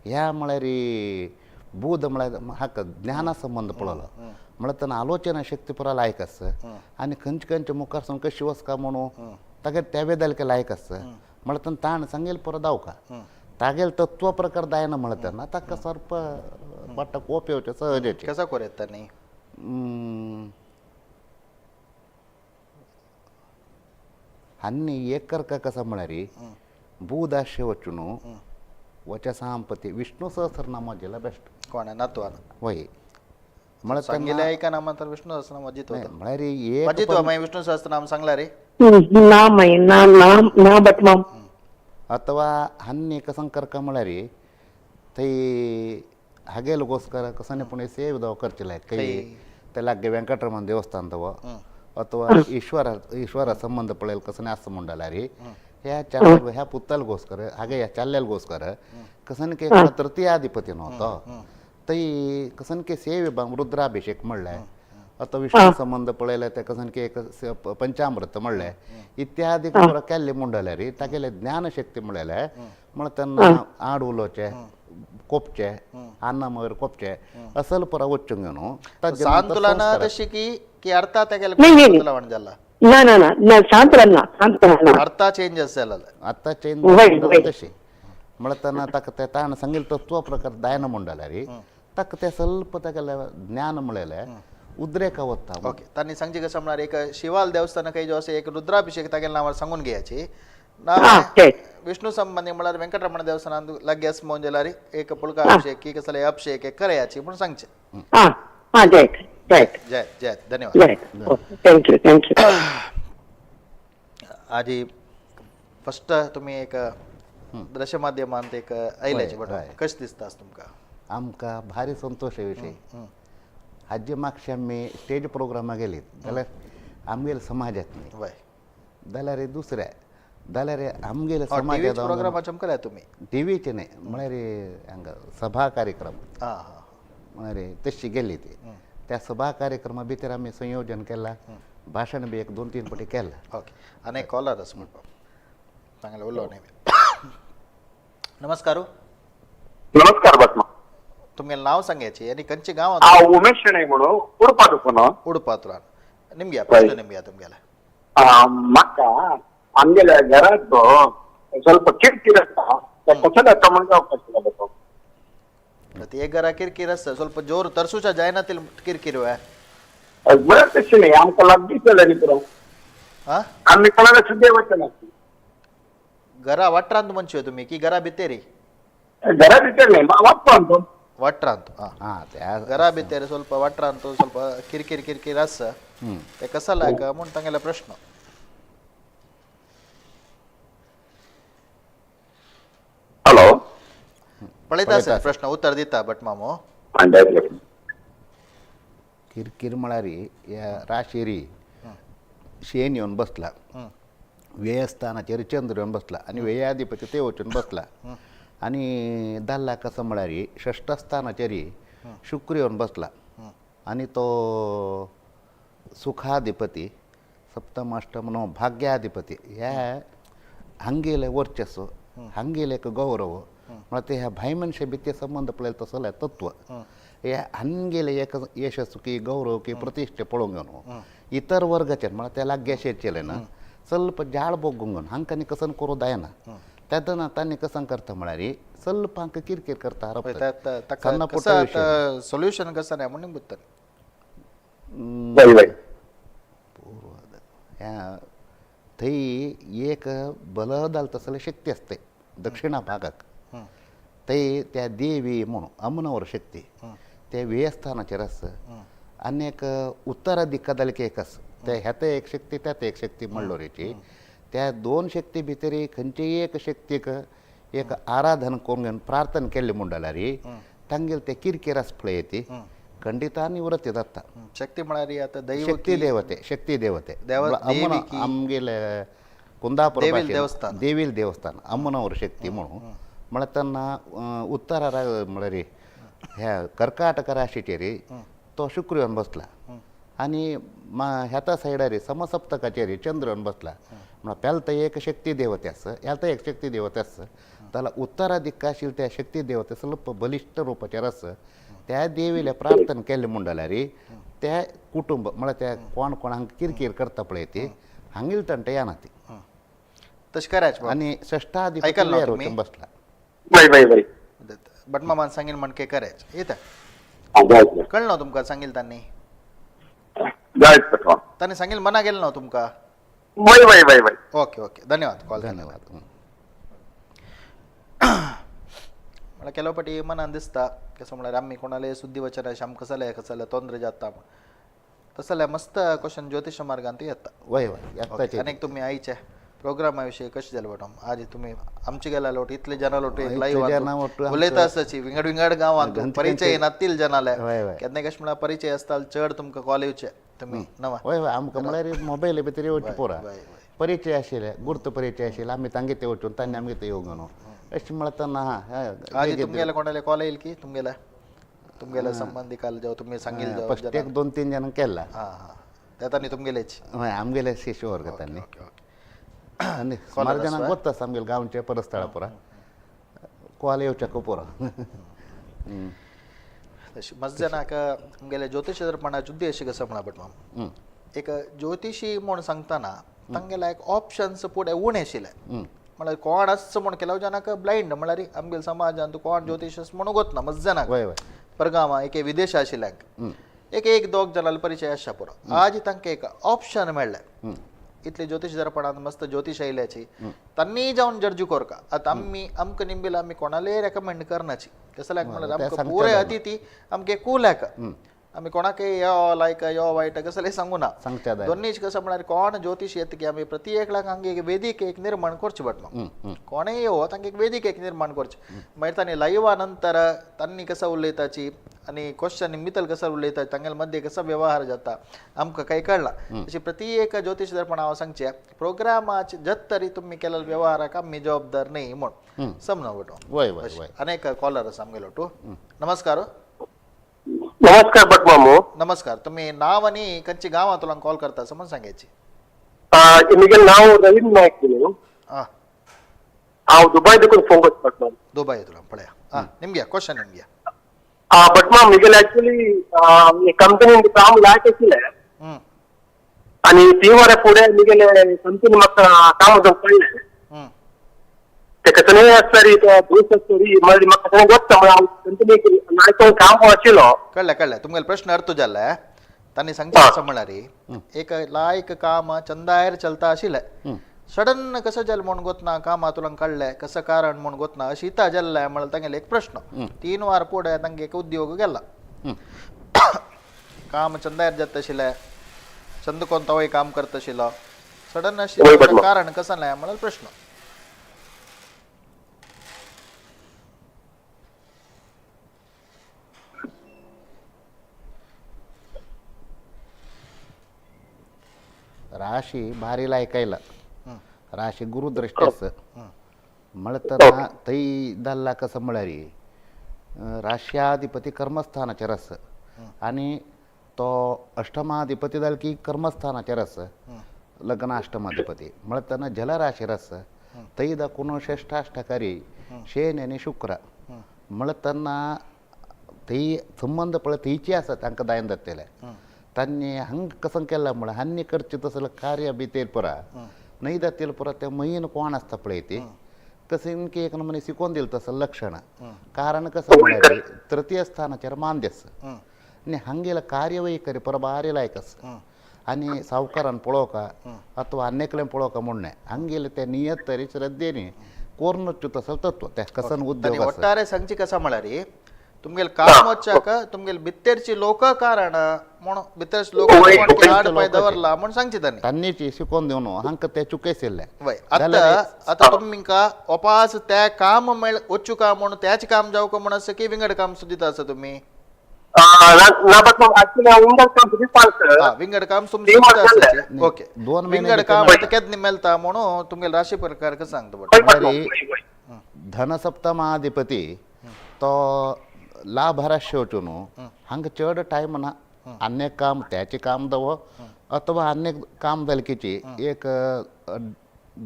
Speaker 2: ह्या, म्हळ्यार बुध म्हळ्यार हक्क ज्ञाना संबंध पळयलो, म्हळ्यार तेन्ना आलोचना शक्ती पुरा लायक आसता आनी खंयचे खंयचे मुखार सावन कशी वचका म्हणून तागेर त्या वेदालके लायक आसता. म्हळ्यार तेन्ना ताण सांगेल पुरो दावका तागेल तत्व प्रकार जायना, म्हळ्यार तेन्ना ताका सर्प बट कोप येवचे सहजेचे.
Speaker 1: कसा कोर येता न्ही?
Speaker 2: आनी एक करका कसा म्हळ्यार भूदाश्य वचून वच्या सांपती विष्णू सहस्रनाम जेला बेस्ट.
Speaker 1: कोण नातवान?
Speaker 2: वय म्हळ्यार
Speaker 1: सांगितलं ऐका नामा तर विष्णू सहस्रनाम अजित होता.
Speaker 2: म्हळ्यार एक
Speaker 1: अजित मागीर विष्णू सहस्रनाम सांगला रे?
Speaker 3: ना माई ना ना ना बट माम.
Speaker 2: ಅಥವಾ ಹನ್ನೇಕ ಸಂಕರ್ಕ म्हळ्यार थंय हागेलಗೋस्ಕರ कसने पुणे ಸೇವಿದವ ಖರ್ಚಿಲ್ಲ ಕೈ ते व्यंकटरमण देवस्थान तव ಅಥವಾ ईश्वर ईश्वर संबंध पळेल कसने असं म्हणडाला रे ह्या चाल ह्या पुत्तलगोस्कर हागे ह्या चाल्ल्यालगोस्कर कसनके तृतीयाधिपती नव्हतं तै कसनके सेवे बा रुद्राभिषेक म्हणलंय ಅಥವಾ विष्णू संबंध पळयले ते कसनके एक पंचामृत म्हणले इत्यादी केल्ले म्हणले रे तागेले ज्ञानशक्ती म्हणले म्हळ्यार त्यांना आड उलोवचे कोपचे अन्न मगर कोपचे असल परा वच्चूंक न्हू.
Speaker 1: सांतुला ना तशी की की अर्था तेगेले
Speaker 3: नाही, नाही.
Speaker 1: तुला म्हणजाला?
Speaker 3: ना ना ना ना सांतला ना सांतला ना.
Speaker 1: अर्था चेंज असेल.
Speaker 2: आता चेंज
Speaker 3: वय, वय.
Speaker 2: तशी म्हळ्यार त्यांना ताका ते ताण सांगितलं तत्व प्रकार दायन म्हणडाले रे ताका ते ಸ್ವಲ್ಪ तागेले ज्ञान म्हणलेले उद्रेक वता.
Speaker 1: ओके, तांणी सांगचे कसं म्हळ्यार एक शिवाल देवस्थान काही जो असे एक रुद्राभिषेक तागेले नांवार सांगून घेयाची ना.
Speaker 3: हा, ते.
Speaker 1: विष्णू संबंधी म्हळ्यार व्यंकटरमण देवस्थानात लागीं आसा म्हणून जाल्यार एक पुळका अभिषेक की कसले अभिषेक एक करायची म्हणून सांगचे.
Speaker 3: हा हा जायत जायत.
Speaker 1: जय जय, धन्यवाद.
Speaker 3: जायत, thank you thank you.
Speaker 1: आजी फर्स्ट तुम्ही एक दृश्य माध्यमांत एक आयल्याचे बट
Speaker 2: हय.
Speaker 1: कशें दिसता तुमकां?
Speaker 2: आमकां भारी संतोश विशय. हाजे मागशे आमी स्टेज प्रोग्रामा गेली जाल्यार आमगेले समाजांत न्ही
Speaker 1: वय
Speaker 2: जाल्यार दुसऱ्या जाल्यार आमगेले
Speaker 1: टीव्हीच्या
Speaker 2: समाजांत
Speaker 1: प्रोग्रामा चमकल्या तुम्ही?
Speaker 2: टीव्हीचे न्ही म्हळ्यार हांगा सभा कार्यक्रम
Speaker 1: हां हां
Speaker 2: म्हळ्यार तशी गेली ती त्या सभा कार्यक्रमा भितर आमी संयोजन केलां, भाशण बी एक दोन तीन पटी केलां.
Speaker 1: ओके, आनी एक कॉलर आसा म्हणपा सांगले उलो न्ही. नमस्कार.
Speaker 6: नमस्कार बसमा.
Speaker 1: तुमगे नाव सांगायचे आणि कंचे गाव?
Speaker 6: हांव उमेश शेणै म्हणून उडपा दुखून.
Speaker 1: उडपातुरान निमग्या प्रश्न निमग्या तुमगेला.
Speaker 6: म्हाका आमगेल्या घरात ಸ್ವಲ್ಪ ಕಿರಿಕಿರಿ आसा, ते कशें जाता म्हणून जावपाक शकता?
Speaker 1: प्रति एक घरा किरकिर आसता, ಸ್ವಲ್ಪ जोर तरसूच्या जायना तील किरकिर वे.
Speaker 6: बरें, तशें न्ही, आमकां लागीं जालें न्ही पुरो.
Speaker 1: हा
Speaker 6: आमी कोणाला सुद्दां वचना.
Speaker 1: घरा वाटरांत म्हणचे तुम्ही की घरा भितेरी?
Speaker 6: घरा भितर न्ही, वाटपान तो.
Speaker 1: वाटरांत हा.
Speaker 2: हां त्या
Speaker 1: घरा भितर ಸ್ವಲ್ಪ वाटरांत ಸ್ವಲ್ಪ किरकिर किरकिर आसा ते कसा लायक म्हूण तांगेलो प्रश्न.
Speaker 6: हॅलो.
Speaker 1: पळयता आसा प्रश्न उत्तर दिता भट मामो.
Speaker 2: किरकिर म्हळ्यार ह्या राशेरी शेन येवन बसला, व्ययस्थानाचेर चंद्र येवन बसला आनी व्ययाधिपती ते वचून बसला आनी दाल्ला कसो म्हळ्यार षष्ठस्थानाचेर शुक्र येवन बसला आनी तो सुखाधिपती सप्तम अष्टम णव भाग्याधिपती ह्या हांगेलें वर्चस्व हांगेलें एक गौरव म्हळ्यार ते ह्या भाई मनशा भितर संबंद पळयता तसलें तत्व हे हांगेलें एक यशस्व की गौरव की प्रतिष्ठे पळोवंक न्हू इतर वर्गाचे म्हळ्यार त्या लागीं ना ಸ್ವಲ್ಪ जाळ बोगूंक हांकां कसन करूं जायना तेन्ना तांणी कसन करता म्हळ्यार ಸ್ವಲ್ಪ हांकां किरकिर करता.
Speaker 1: ताका कसं सोल्युशन कसं नाही म्हणून बुत्तन.
Speaker 6: वय वय.
Speaker 2: ह्या थंय एक बलदाल तसले शक्ती असते दक्षिणा भागाक थंय त्या देवी म्हणून अमनावर शक्ती त्या व्ययस्थानाचेर आसा आनी एक उत्तरा दिक्का जाल्यार एक आसा त्या ह्यात एक शक्ती त्यात एक शक्ती म्हणलोरेची त्या दोन शक्ती भितर खंयचीय एक शक्तीक एक आराधन करून घेवन प्रार्थना केल्ली म्हूण जाल्यार तांगेले ते किरकिर आसा पळय ती खंडित निवृत्ती जाता.
Speaker 1: शक्ती म्हळ्यार आतां दैव
Speaker 2: शक्ती देवते शक्ती देवते
Speaker 1: देवी की-
Speaker 2: आमगेले कुंदापूर
Speaker 1: देवील
Speaker 2: भाशेन
Speaker 1: देवस्थान.
Speaker 2: देवील देवस्थान अम्मनवर शक्ती म्हणून म्हळ्यार तेन्ना उत्तरा म्हळ्यार ह्या कर्काटक राशीचेर तो शुक्र येवन बसला आनी ह्याता सायडार समसप्तकाचेर चंद्र येवन बसला म्हळ्यार पेल तर एक शक्ती देवते आसा ह्या तर एक शक्ती देवते आसा जाल्यार उत्तरा दिक्का आशिल्ले त्या शक्ती देवते ಸ್ವಲ್ಪ बलिश्ट रुपाचेर आसा त्या देवीले प्रार्थना केल्लें म्हूण जाल्यार त्या कुटुंब म्हळ्यार त्या कोण कोण हांगा किरकीर करता पळय ती हांगेल तंटे येना ती.
Speaker 1: तशें करायचें बाबा.
Speaker 2: आनी षष्ठाधिपती
Speaker 1: ऐकलं ना
Speaker 2: वेर
Speaker 1: तुम्ही?
Speaker 2: वचून बसला.
Speaker 6: वय वय वय.
Speaker 1: भटमामान सांगील म्हणके करायच येता
Speaker 6: जायत
Speaker 1: कळलं ना तुमका सांगील त्यांनी
Speaker 6: जायत भटमाम.
Speaker 1: त्यांनी सांगील मना गेलं ना तुमका.
Speaker 6: वय वय वय वय.
Speaker 1: ओके ओके, धन्यवाद कॉल.
Speaker 2: धन्यवाद.
Speaker 1: मला ಕೆಲವು मनान दिसता कसं म्हळ्यार आमी कोणाले सुद्दी वचन अशें आमकां जालें कसं जाल्यार तोंद्र जाता तसं जाल्यार मस्त क्वेश्चन ज्योतिष मार्गान येता.
Speaker 2: वय वय
Speaker 1: ओके, आनीक तुमी आयचे प्रोग्रामा विशयी कशें जालें मॅडम? आज तुमी आमचे गेला लोट इतले जनां लोट
Speaker 2: इतले
Speaker 1: लाईव्ह
Speaker 2: जनां ಒಟ್ಟು आमचं-
Speaker 1: उलयता आसताची विंगड विंगड गांवांत
Speaker 2: गंत-
Speaker 1: परिचय नातील जनाले
Speaker 2: वय, वय.
Speaker 1: केन्ना कशें म्हळ्यार परिचय आसता चड तुमकां कॉल येवचे तुमी नवा.
Speaker 2: वय वय, आमकां म्हळ्यार मोबायल भितर येवचे पुरा
Speaker 1: वय, वय.
Speaker 2: परिचय आशिल्ले, गुर्त परिचय आशिल्ले, आमी तांगे ते वचून तांणी आमगे ते येवंक न्हू अशें म्हळ्यार ना.
Speaker 1: आज तुमगेल्या कोणाले कॉल येईल की तुमगेल्या तुमगेल्या संबंधिकाल जेव्हा तुम्ही सांगील जेव्हा
Speaker 2: फस्ट एक 2-3 जणांक केला.
Speaker 1: हां हां, ते तांणी तुमगेलेच.
Speaker 2: हय, आमगेले शिष्य वर्ग तांणी
Speaker 1: ओके ओके.
Speaker 2: आनी सुमार जणांक गोत्ता आसा आमगेले गांवचे परस्थळा पुरा कॉल येवच्याक पुरो.
Speaker 1: तशी मस्त जणांक आमगेले ज्योतिश दर्पणाची उद्देश कसो म्हणा बट माम, एक ज्योतिषी म्हूण सांगतना तांगेले एक ऑप्शन्स फुडें उणें आशिल्ले, म्हळ्यार कोण आसचो म्हूण ಕೆಲವು जणांक ब्लायंड, म्हळ्यार आमगेले समाजांत कोण ज्योतिश म्हणून गोतना मस्त जणांक
Speaker 2: वय वय.
Speaker 1: परगांवां एक विदेश आशिल्ल्यांक एक एक दोग जणांलो परिचय आसच्या पुरो. आज तांकां एक ऑप्शन मेळ्ळें इतले ज्योतिश दर्पणांत मस्त ज्योतिश आयल्याची तांणी जावन जर्जू कोरका. आतां आमी आमकां निंबील आमी कोणालेय रेकमेंड करनाची कसं लायक म्हळ्यार
Speaker 2: ते
Speaker 1: आमकां
Speaker 2: सांगचे
Speaker 1: पुरे
Speaker 2: जायना.
Speaker 1: अतिथी आमगे कूल आमी कोणाकय यो लायक यो वायट कसलें सांगू ना.
Speaker 2: सांगचे जायना.
Speaker 1: दोन्हीच कसं म्हळ्यार कोण ज्योतिश येत की आमी प्रति एकल्याक हांगा एक वेदीक एक निर्माण करची बट मग कोणेय येवो तांकां एक वेदीक एक निर्माण करची, मागीर तांणी लायवा नंतर तांणी कसं उलयताची आनी क्वेश्चन मितल कसं उलयता तांगेले मध्ये कसो व्यवहार जाता आमकां काही कळना. अशी प्रति एक ज्योतिश दर्पण हांव सांगचें प्रोग्रामाचे जत तरी तुमी केलेल्या व्यवहाराक आमी जबाबदार न्ही म्हूण समजा बट.
Speaker 2: वय वय वय.
Speaker 1: अनेक कॉलर आसा आमगेलो टू. नमस्कार.
Speaker 6: नमस्कार भटमामू.
Speaker 1: नमस्कार, तुम्ही नाव आणि कंची गावातून कॉल करता असं म्हणून सांगायची.
Speaker 6: मिगेले नाव रवींद्र नायक न्हू.
Speaker 1: हा.
Speaker 6: हांव दुबय देखून फोन करता भटमाम.
Speaker 1: दुबय पळया. हा, निमग्या क्वेश्चन निमग्या.
Speaker 6: भटमाम, मिगेले ऍक्च्युली कंपनीन काम लायक आशिल्लें आनी 3 वरां फुडें मिगेले कंपनी म्हाका काम वचूंक पडलें. ते कसलेय आसतरी ते दोश आसतरी मागीर म्हाका सगळें गोत्ता म्हळ्यार हांव कंपनीक लायक काम आशिल्लो.
Speaker 1: कळ्ळें कळ्ळें तुमगेलो प्रश्न अर्थ जाल्ले तांणी सांगचें असं म्हळ्यार एक लायक काम चंदायर चलता आशिल्लें सडन कसं जालें म्हूण गोतना कामा तुला कळ्ळें कसं कारण म्हूण गोतना अशी इता जाल्लें म्हळ्यार तांगेलो एक प्रश्न. 3 वार फुडें तांगे एक उद्योग गेला काम चंदायर जाता आशिल्लें चंद कोण तोय काम करता आशिल्लो सडन अशी
Speaker 6: वय बदला.
Speaker 1: कारण कसं नाही म्हळ्यार प्रश्न.
Speaker 2: राशी भारी लायकायला राशी गुरुदृष्टी आसा म्हणतना थंय जाल्ला कसं म्हळ्यार राश्याधिपती कर्मस्थानाचेर आसा आनी तो अष्टमाधिपती जालो की कर्मस्थानाचेर आसा लग्न अष्टमाधिपती म्हणतना जलराशीर आसा थंय दाखोवन षष्ठाष्टकारी शेन आनी शुक्र म्हणतना थंय संबंद पळय थंयची आसा तांकां दायन जातलें तांणी हांग कसं केलां म्हळ्यार हांणी करचें तसलें कार्य बी तेल पुरा न्हय जातील पुरा ते मयीन कोण आसता पळय ती तशें की एक नमुने शिकोवन दिलें तसं लक्षण. कारण कसं म्हळ्यार तृतीय स्थानाचेर मांद्य आसा आनी हांगेलें कार्यवैखरी पुरा बारी लायक आसा आनी सावकारान पळोवका अथवा आनी एकल्यान पळोवका म्हूण न्हय हांगेलें तें नियत तरी श्रद्धेनी कोर्नूच तसो तत्व ते कसन उद्योग आसा.
Speaker 1: ಒಟ್ಟಾರೆ ಸಂಚಿ ಕಸ म्हळ्यार तुमगेले काम वच्चाक तुमगेले भित्तेरची लोक कारण म्हूण भित्तेरची लोक
Speaker 6: वय,
Speaker 1: आड पाय दवरला म्हूण सांगची तांणी.
Speaker 2: तांणीच शिकोवन दिवन हांकां ते चुकयशिल्लें.
Speaker 1: वय, आतां आतां तुमकां ओपास त्या काम मेळ वच्चू काम म्हूण त्याच काम जावका म्हूण आसा की विंगड काम सुद्दां आसा तुमी?
Speaker 6: ना भटमाम, ऍक्च्युली हांव विंगड काम सुद्दां पालता.
Speaker 1: हा, विंगड काम तुमचें
Speaker 6: तीन
Speaker 1: सुद्दां
Speaker 6: वर्सां
Speaker 1: आसा.
Speaker 6: जालें.
Speaker 1: ओके,
Speaker 2: दोन महिने
Speaker 1: विंगड
Speaker 2: भितर
Speaker 1: काम
Speaker 2: मेळटा.
Speaker 1: आतां केन्ना मेळटा म्हणून तुमगेले राशी प्रकार कसं सांगता बट.
Speaker 6: वय भटमाम, वय, वय.
Speaker 2: धनसप्तमाधिपती तो लाभराश्य वचून हांगा चड टायम ना अन्य काम त्याचे काम दवो अथवा अन्य काम जालेकीची एक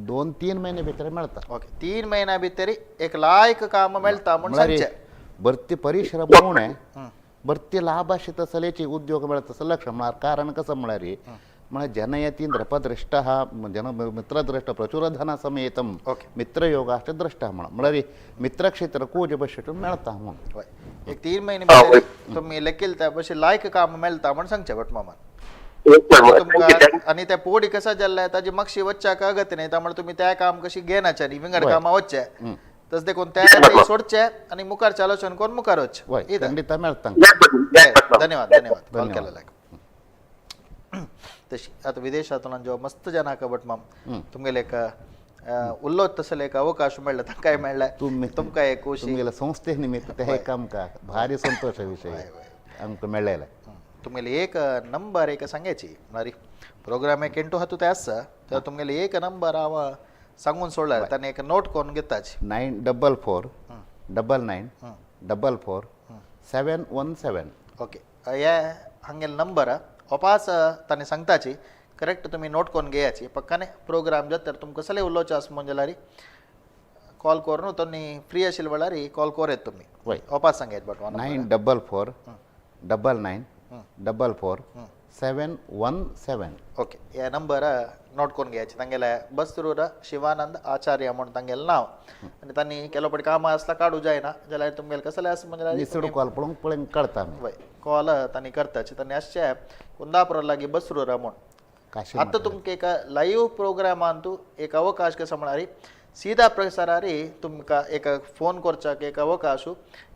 Speaker 2: 2-3 महिने भितर मेळता.
Speaker 1: ओके, 3 महिन्या भितर एक लायक काम मेळटा म्हूण
Speaker 2: म्हळ्यार
Speaker 1: सांगचें.
Speaker 2: भरती परिश्रम उणें भरती लाभ अशें तसलेची उद्योग मेळता तसो लक्ष म्हळ्यार कारण कसं म्हळ्यार म्हळ्यार जनयती नृपदृष्ट जन मित्रदृष्ट प्रचुरधन समेतम मित्रयोगाश्च दृष्ट म्हण म्हळ्यार मित्रक्षेत्र कोज बशेटून मेळता म्हूण.
Speaker 1: हय, एक 3 महिने भितर तुमी लेखील त्या भशेन लायक काम मेळटा म्हण सांगचें भट मामान. तुमकां आनी त्या पोडी कसा जाल्ले ताजी मागशी वच्चाक अगत्य न्ही, त्यामुळे तुमी त्या काम कशी घेनाचे न्ही, विंगड कामां वच्चे तस देखून त्या सोडचे आनी मुखार चालोचन करून मुखार वच्चे.
Speaker 2: खंडित मेळटा.
Speaker 1: धन्यवाद धन्यवाद कॉल केलेल्याक. तशी आतां विदेशांतल्यान जो मस्त जनाक भट माम तुमगेले एक उल्लोत तसले एक अवकाश मेळ्ळा, तांकांय मेळ्ळा, तुमकां एक खुशी.
Speaker 2: तुमगेले संस्थे निमित्त ते एक आमकां भारी संतोष विशय आमकां मेळ्ळेले.
Speaker 1: तुमगेले एक नंबर एक सांगायची म्हळ्यार प्रोग्राम एक एंटू हातूंत आसा तर तुमगेले एक नंबर हांव सांगून सोडल्यार ताणें एक नोट करून घेताची.
Speaker 2: 944 99 44 717.
Speaker 1: ओके, हे हांगेले नंबर ओपास ताणें सांगताची करेक्ट तुमी नोट करून घेयाची पक्काने. प्रोग्राम जाता तर तुमकां कसले उलोवचें आसा म्हण जाल्यार कॉल करून तुमी फ्री आशिल्ले वेळार कॉल कर येत तुमी. ओपास सांगायत बट
Speaker 2: 944 99 44 717.
Speaker 1: ओके, हे नंबर नोट करून घ्यायचे. तांगेले बसरूर शिवानंद आचार्य म्हूण तांगेलें नांव आनी तांणी केलो पळय कामां आसल्यार काडूं जायना जाल्यार तुमगेलें कसलें आसा म्हणजे
Speaker 2: निसड कॉल पळोवंक पळोवंक कळटा आमी.
Speaker 1: वय कॉल तांणी करताचे. तांणी आसचे कुंदापुरा लागीं बसरूर म्हूण. आतां तुमकां एक लायव्ह प्रोग्रामान तूं एक अवकाश कसो म्हळ्यार सीधा प्रसारारी तुमकां एक फोन करच्याक एक अवकाश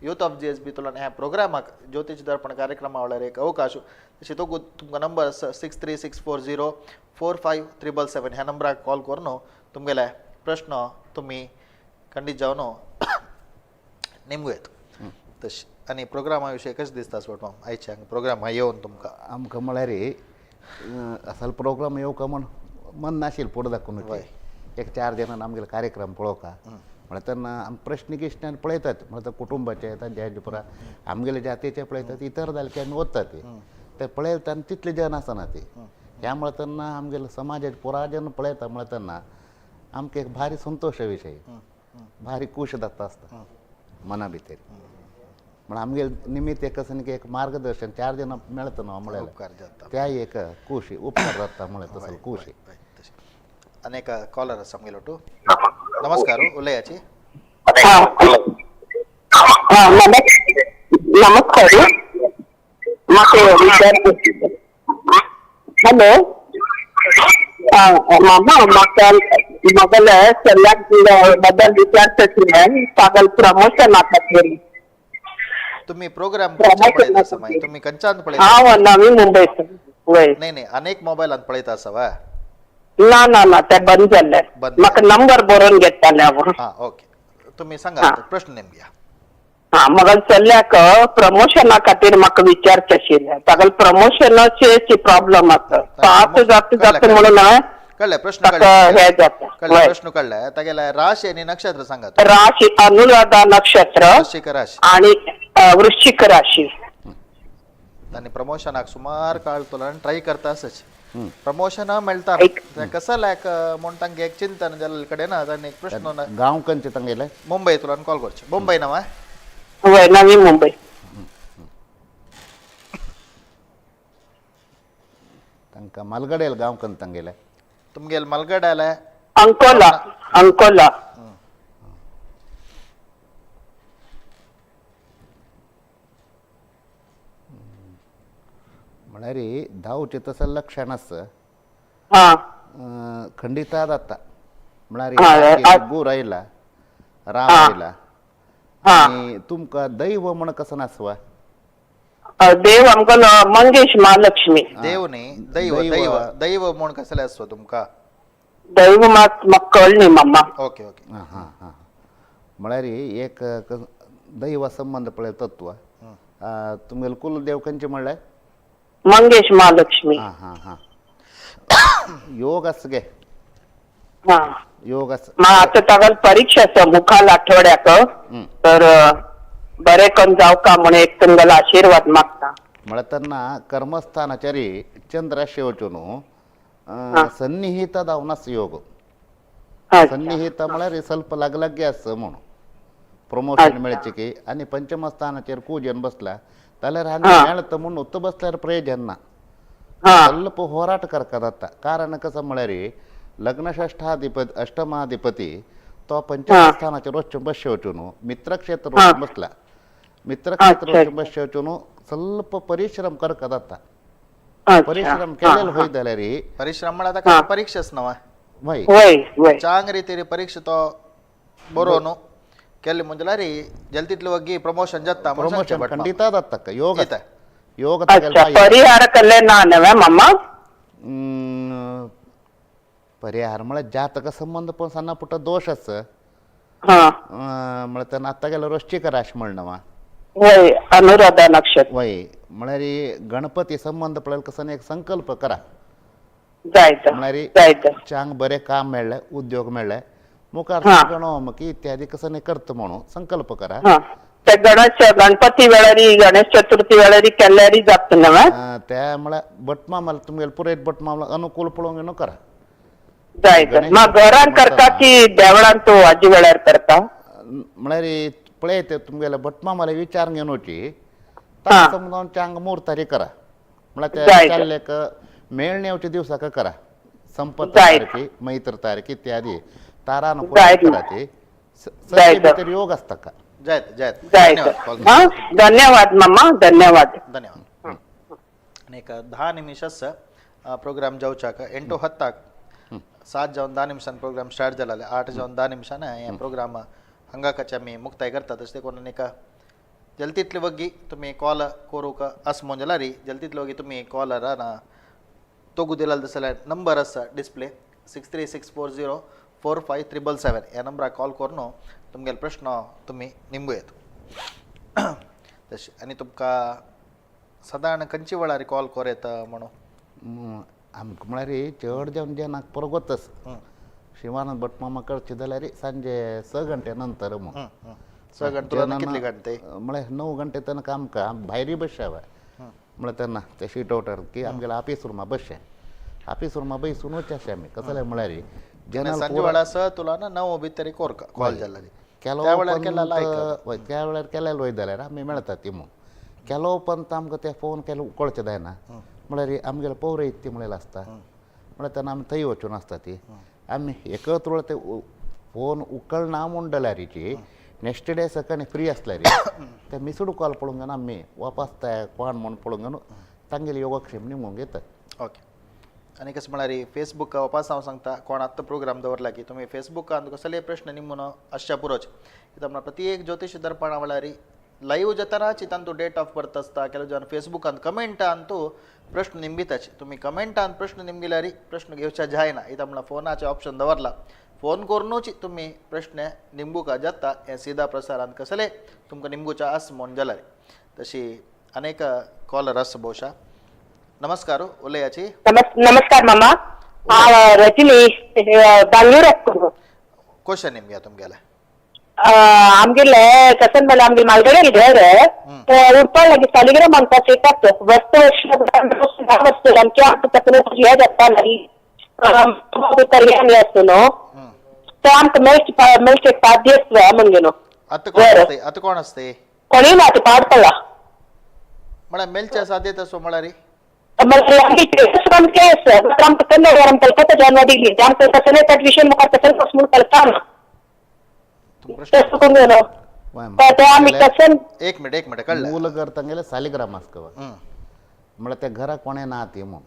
Speaker 1: यूथ ऑफ GSB तुलन ह्या प्रोग्रामाक ज्योतिश दर्पण कार्यक्रमा वेळार एक अवकाश. तशें तो तुमकां नंबर 63640 45777 ह्या नंबराक कॉल करून तुमगेले प्रश्न तुमी खंडीत जावन नेमगो येत. तशें आनी प्रोग्रामा विशयी कशें दिसता सोड आयच्या प्रोग्राम येवन तुमकां?
Speaker 2: आमकां म्हळ्यार असल प्रोग्राम येवका म्हण मन नाशिल्लें फुडें दाखोवन एक 4 जाणां आमगेले कार्यक्रम पळोवका म्हळ्यार तेन्ना आमी प्रश्न गिश्ण पळयतात म्हळ्यार कुटुंबाचे तांचे हाजे पुरा आमगेले जातीचे पळयतात, इतर जाले की आमी वतात ते पळयता आनी तितले जन आसना ते ह्या म्हळ्यार तेन्ना आमगेले समाजाचे पुरा जन पळयता म्हळ्यार तेन्ना आमकां एक भारी संतोश विशय भारी खूश जाता आसता मना भितर. म्हण आमगेले निमित्त एक आसा न्ही की एक मार्गदर्शन 4 जाणां मेळता न्हू म्हळ्यार त्या एक खुशी उपकार जाता म्हळ्यार तसो खुशी.
Speaker 1: अनेक कॉलर आसा आमगेलो टू. नमस्कार, उलयाची.
Speaker 3: नमस्कार, हॅलो मामा, म्हाका म्हगेले चल्याक बद्दल विचारचें तागेलें प्रमोशना खातीर.
Speaker 1: तुम्ही प्रोग्राम खंयच्यान पळयता आसा मागीर तुमी खंयच्यान पळयता?
Speaker 3: हांव नवी मुंबय. वय.
Speaker 1: न्ही न्ही, अनेक मोबायलान पळयता आसा वा?
Speaker 3: ना ना ना, ते बंद जाल्ले. म्हाका नंबर बरोवन घेताले हांव.
Speaker 1: आं ओके, तुमी सांगा प्रश्न नेमक्या.
Speaker 3: हां, म्हाका चल्याक प्रमोशना खातीर म्हाका विचारचें आशिल्लें. तागेलें प्रमोशनाचे प्रॉब्लम आसा, आतां जाता जाता म्हणून
Speaker 1: कळ्ळें प्रश्न
Speaker 3: हे जाता.
Speaker 1: कळ्ळें प्रश्न कळ्ळें. तागेलें राशी आनी नक्षत्र सांगात.
Speaker 3: राशी अनुराधा नक्षत्र,
Speaker 1: वृश्चिक राशी
Speaker 3: आणि वृश्चिक राशी.
Speaker 1: तांणी प्रमोशनाक सुमार काळ तुला ट्राय करता आसच, प्रमोशन मेळटा कसं लायक म्हूण तांगे एक चिंतन जाल्ले कडेन ना तांणी एक प्रश्न.
Speaker 2: गांव खंयचें तांगेलें?
Speaker 1: मुंबय तुला कॉल करचें. मुंबय ना?
Speaker 3: वय, नवी मुंबय.
Speaker 2: तांकां मालगडेल गांव खंय तांगेलें?
Speaker 1: तुमगेले मलगडाले?
Speaker 3: अंकोला, अंकोला.
Speaker 2: म्हळ्यार धांवचें तसें लक्षण आसा खंडिता जाता म्हळ्यार गुर आयला, राम आयला. आनी तुमकां दैव म्हण कसो नासवा?
Speaker 3: देव आमकां मंगेश महालक्ष्मी.
Speaker 1: देव न्ही, दैव दैव दैव म्हूण कसलें आसता तुमकां?
Speaker 3: दैव मात म्हाका कळ्ळें मामा.
Speaker 1: Okay okay.
Speaker 2: हां हां हां, म्हळ्यार एक दैव संबंद पळय तत्व. तुमगेलें कुलदेव खंयचें म्हणलें?
Speaker 3: मंगेश महालक्ष्मी.
Speaker 2: हां हां हां, योग आसा गे.
Speaker 3: हां,
Speaker 2: योग आसा.
Speaker 3: आतां तागेली परीक्षा आसा मुखार आठवड्याक, तर बरें करून जावका म्हण एक तुमगेलो आशिर्वाद मागता.
Speaker 2: म्हळ्यार तेन्ना कर्मस्थानाचेर चंद्र वचून सन्निहित जावन आसा योग. सन्निहित म्हळ्यार ಸ್ವಲ್ಪ लागलागी आसा म्हणून प्रमोशन मेळचें की. आनी पंचम स्थानाचेर कुजन बसला जाल्यार आनी मेळता म्हूण उत्त बसल्यार प्रयोजन ना. ಸ್ವಲ್ಪ ಹೋರಾಟ करता कारण कसं म्हळ्यार लग्नषष्ठाधिपती अष्टमाधिपती तो पंचमस्थानाचेर वचून बसचे वचून मित्रक्षेत्र वचून बसला मित्रक्षेत्र वचून बसचे वचून ಸ್ವಲ್ಪ ಪರಿಶ್ರಮ करता परिश्रम केलेलं होय जाल्यार
Speaker 1: परिश्रम म्हळ्यार ताका परीक्षाच नवा
Speaker 2: वय
Speaker 4: वय वय
Speaker 1: चांग रितीर परीक्षा तो बरो न्हू केल्ले म्हणल्यार जल्दीतले वग्गी प्रमोशन जाता म्हूण सांगचें
Speaker 2: प्रमोशन
Speaker 1: भट मामा.
Speaker 2: खंडित जाता योग
Speaker 1: येता.
Speaker 2: योग
Speaker 4: अच्छा, परिहार कल्ले ना नव्हे मामा?
Speaker 2: परिहार म्हळ्यार जातक संबंध पण सण्ण पुट्ट दोश आसा. म्हळ्यार तेन्ना आतां गेल्यार वृश्चिक राश म्हणणवा.
Speaker 4: वय, अनुराधा नक्षत्र.
Speaker 2: वय म्हळ्यार गणपती संबंध पळयलो कसं एक संकल्प करा.
Speaker 4: जायत
Speaker 2: म्हळ्यार
Speaker 4: जायत.
Speaker 2: चांग बरें काम मेळ्ळें, उद्योग मेळ्ळे, मुखार गणोमकी इत्यादी कसं करता म्हणून संकल्प करा.
Speaker 4: ते गणेश गणपती वेळारी गणेश चतुर्थी वेळारी केल्यारी जाता नव्हे?
Speaker 2: त्या म्हळ्यार भटमामाला तुमगेले पुरयत भटमामाला अनुकूल पळोवंक न्हू करा.
Speaker 4: जायत. मग घरान करता की देवळान तो आजी वेळार करता?
Speaker 2: म्हळ्यार पळयत तुमगेले भटमामाला विचार घेवन वची ताका समजावन चांग मुहूर्तारी करा. म्हळ्यार त्या चाललेक मेळणे येवच्या दिवसाक करा. संपत तारखी, मैत्र तारीख इत्यादी तारानुकूल करा. ते भितर योग आसता का.
Speaker 1: जायत जायत.
Speaker 4: जायत. धन्यवाद मामा, धन्यवाद.
Speaker 1: धन्यवाद. आनी एक 10 निमिषास प्रोग्राम जावच्याक 8:10 7 जावन 10 निमिषान प्रोग्राम स्टार्ट जालें. 8 जावन 10 निमिषान हें प्रोग्राम हांगाकाचे आमी मुक्ताय करतात. तशें देखून आनी जल्तीतले वग्गी तुमी कॉल करूंक आस म्हूण जाल्यार जल्तीतले वग्गी तुमी कॉलर ना तोगू दिला जाल्यार नंबर आसा डिस्प्ले 6364045777 ह्या नंबराक कॉल करून तुमगेले प्रश्न तुमी निमगू येत. तशें आनी तुमकां सादारण खंयच्या वेळार कॉल कर येता म्हणून?
Speaker 2: आमकां म्हळ्यार चड जावन जेन्ना परगोतच शिवानंद भटमामा करचे जाल्यार सांजे 6 घंटे नंतर म्हूण.
Speaker 1: 6 घंटे कितले घंटे?
Speaker 2: म्हळ्यार 9 घंटे तेन्ना आमकां भायरूय बसचे म्हळ्यार तेन्ना ते शीट आवटर की आमगेल्या ऑफिस रुमा बसचे, ऑफिस रुमा बसून वचचे अशें आमी. कसलें म्हळ्यार
Speaker 1: जेन्ना सांजे वेळार 6 तुला ना 9 भितर कॉल जाल्यार
Speaker 2: त्या वेळार केल्यार वयता जाल्यार आमी मेळटा ती म्हूण. केलो पंत आमकां ते फोन केलो कळचें जायना म्हळ्यार आमगेले पौरहित्य ती म्हणलें आसता म्हळ्यार तेन्ना आमी थंय वचून आसता ती आमी एकत्र वेळ ते फोन उकळना म्हूण जाल्यारीची नेक्स्ट डे सकाळी फ्री आसल्यार ते मिसड कॉल पळोवंक घेवन आमी वापस ते कोण म्हूण पळोवंक घेवन तांगेले योगक्षेम निमूंक घेतात.
Speaker 1: ओके. आनी कशें म्हळ्यार फेसबूक वापस हांव सांगता कोण आत्तां प्रोग्राम दवरला की तुमी फेसबुकान कसलेय प्रश्न निमून आसच्या पुरोच कित्याक म्हळ्यार प्रत्येक ज्योतिश दर्पणा वेळार लायव्ह जातानाच तांतू डेट ऑफ बर्थ आसता. केन्ना जावन फेसबुकान कमेंटान तूं प्रश्न निमगिताच. तुमी कमेंटान प्रश्न निमगिल्यार प्रश्न घेवच्या जायना. कित्याक म्हळ्यार फोनाचें ऑप्शन दवरला, फोन करुनूच तुमी प्रश्न निमगुका जाता. हें सीधा प्रसारान कसले तुमकां निमगुच्या आस म्हूण जाल्यार तशी अनेक कॉलर आसा भोवशा. नमस्कार, उलयाची.
Speaker 3: नमस्कार मामा, हांव रजनी बेंगलोर.
Speaker 1: क्वेश्चन निमग्या तुमगेलें.
Speaker 3: आमगेले कसन म्हणल्यार आमगे मालगड्याल घर उडपा लागीं सालिग्राम आमकां शेतात वस्त वर्ष आमच्या हें जाता भितर आसता न्हू तो आमकां मेळचे मेळचे 5 दीस म्हणगे न्हू.
Speaker 1: आतां कोण आसते? आतां कोण आसते?
Speaker 3: कोणूय ना, आतां पाड पडला.
Speaker 1: म्हळ्यार मेळचे साध्यता आसो म्हळ्यार एक मिनिट एक मिनिट कळ्ळें.
Speaker 2: मूल घर तांगेलें सालिग्राम आसता म्हळ्यार त्या घराक कोणें ना ती म्हूण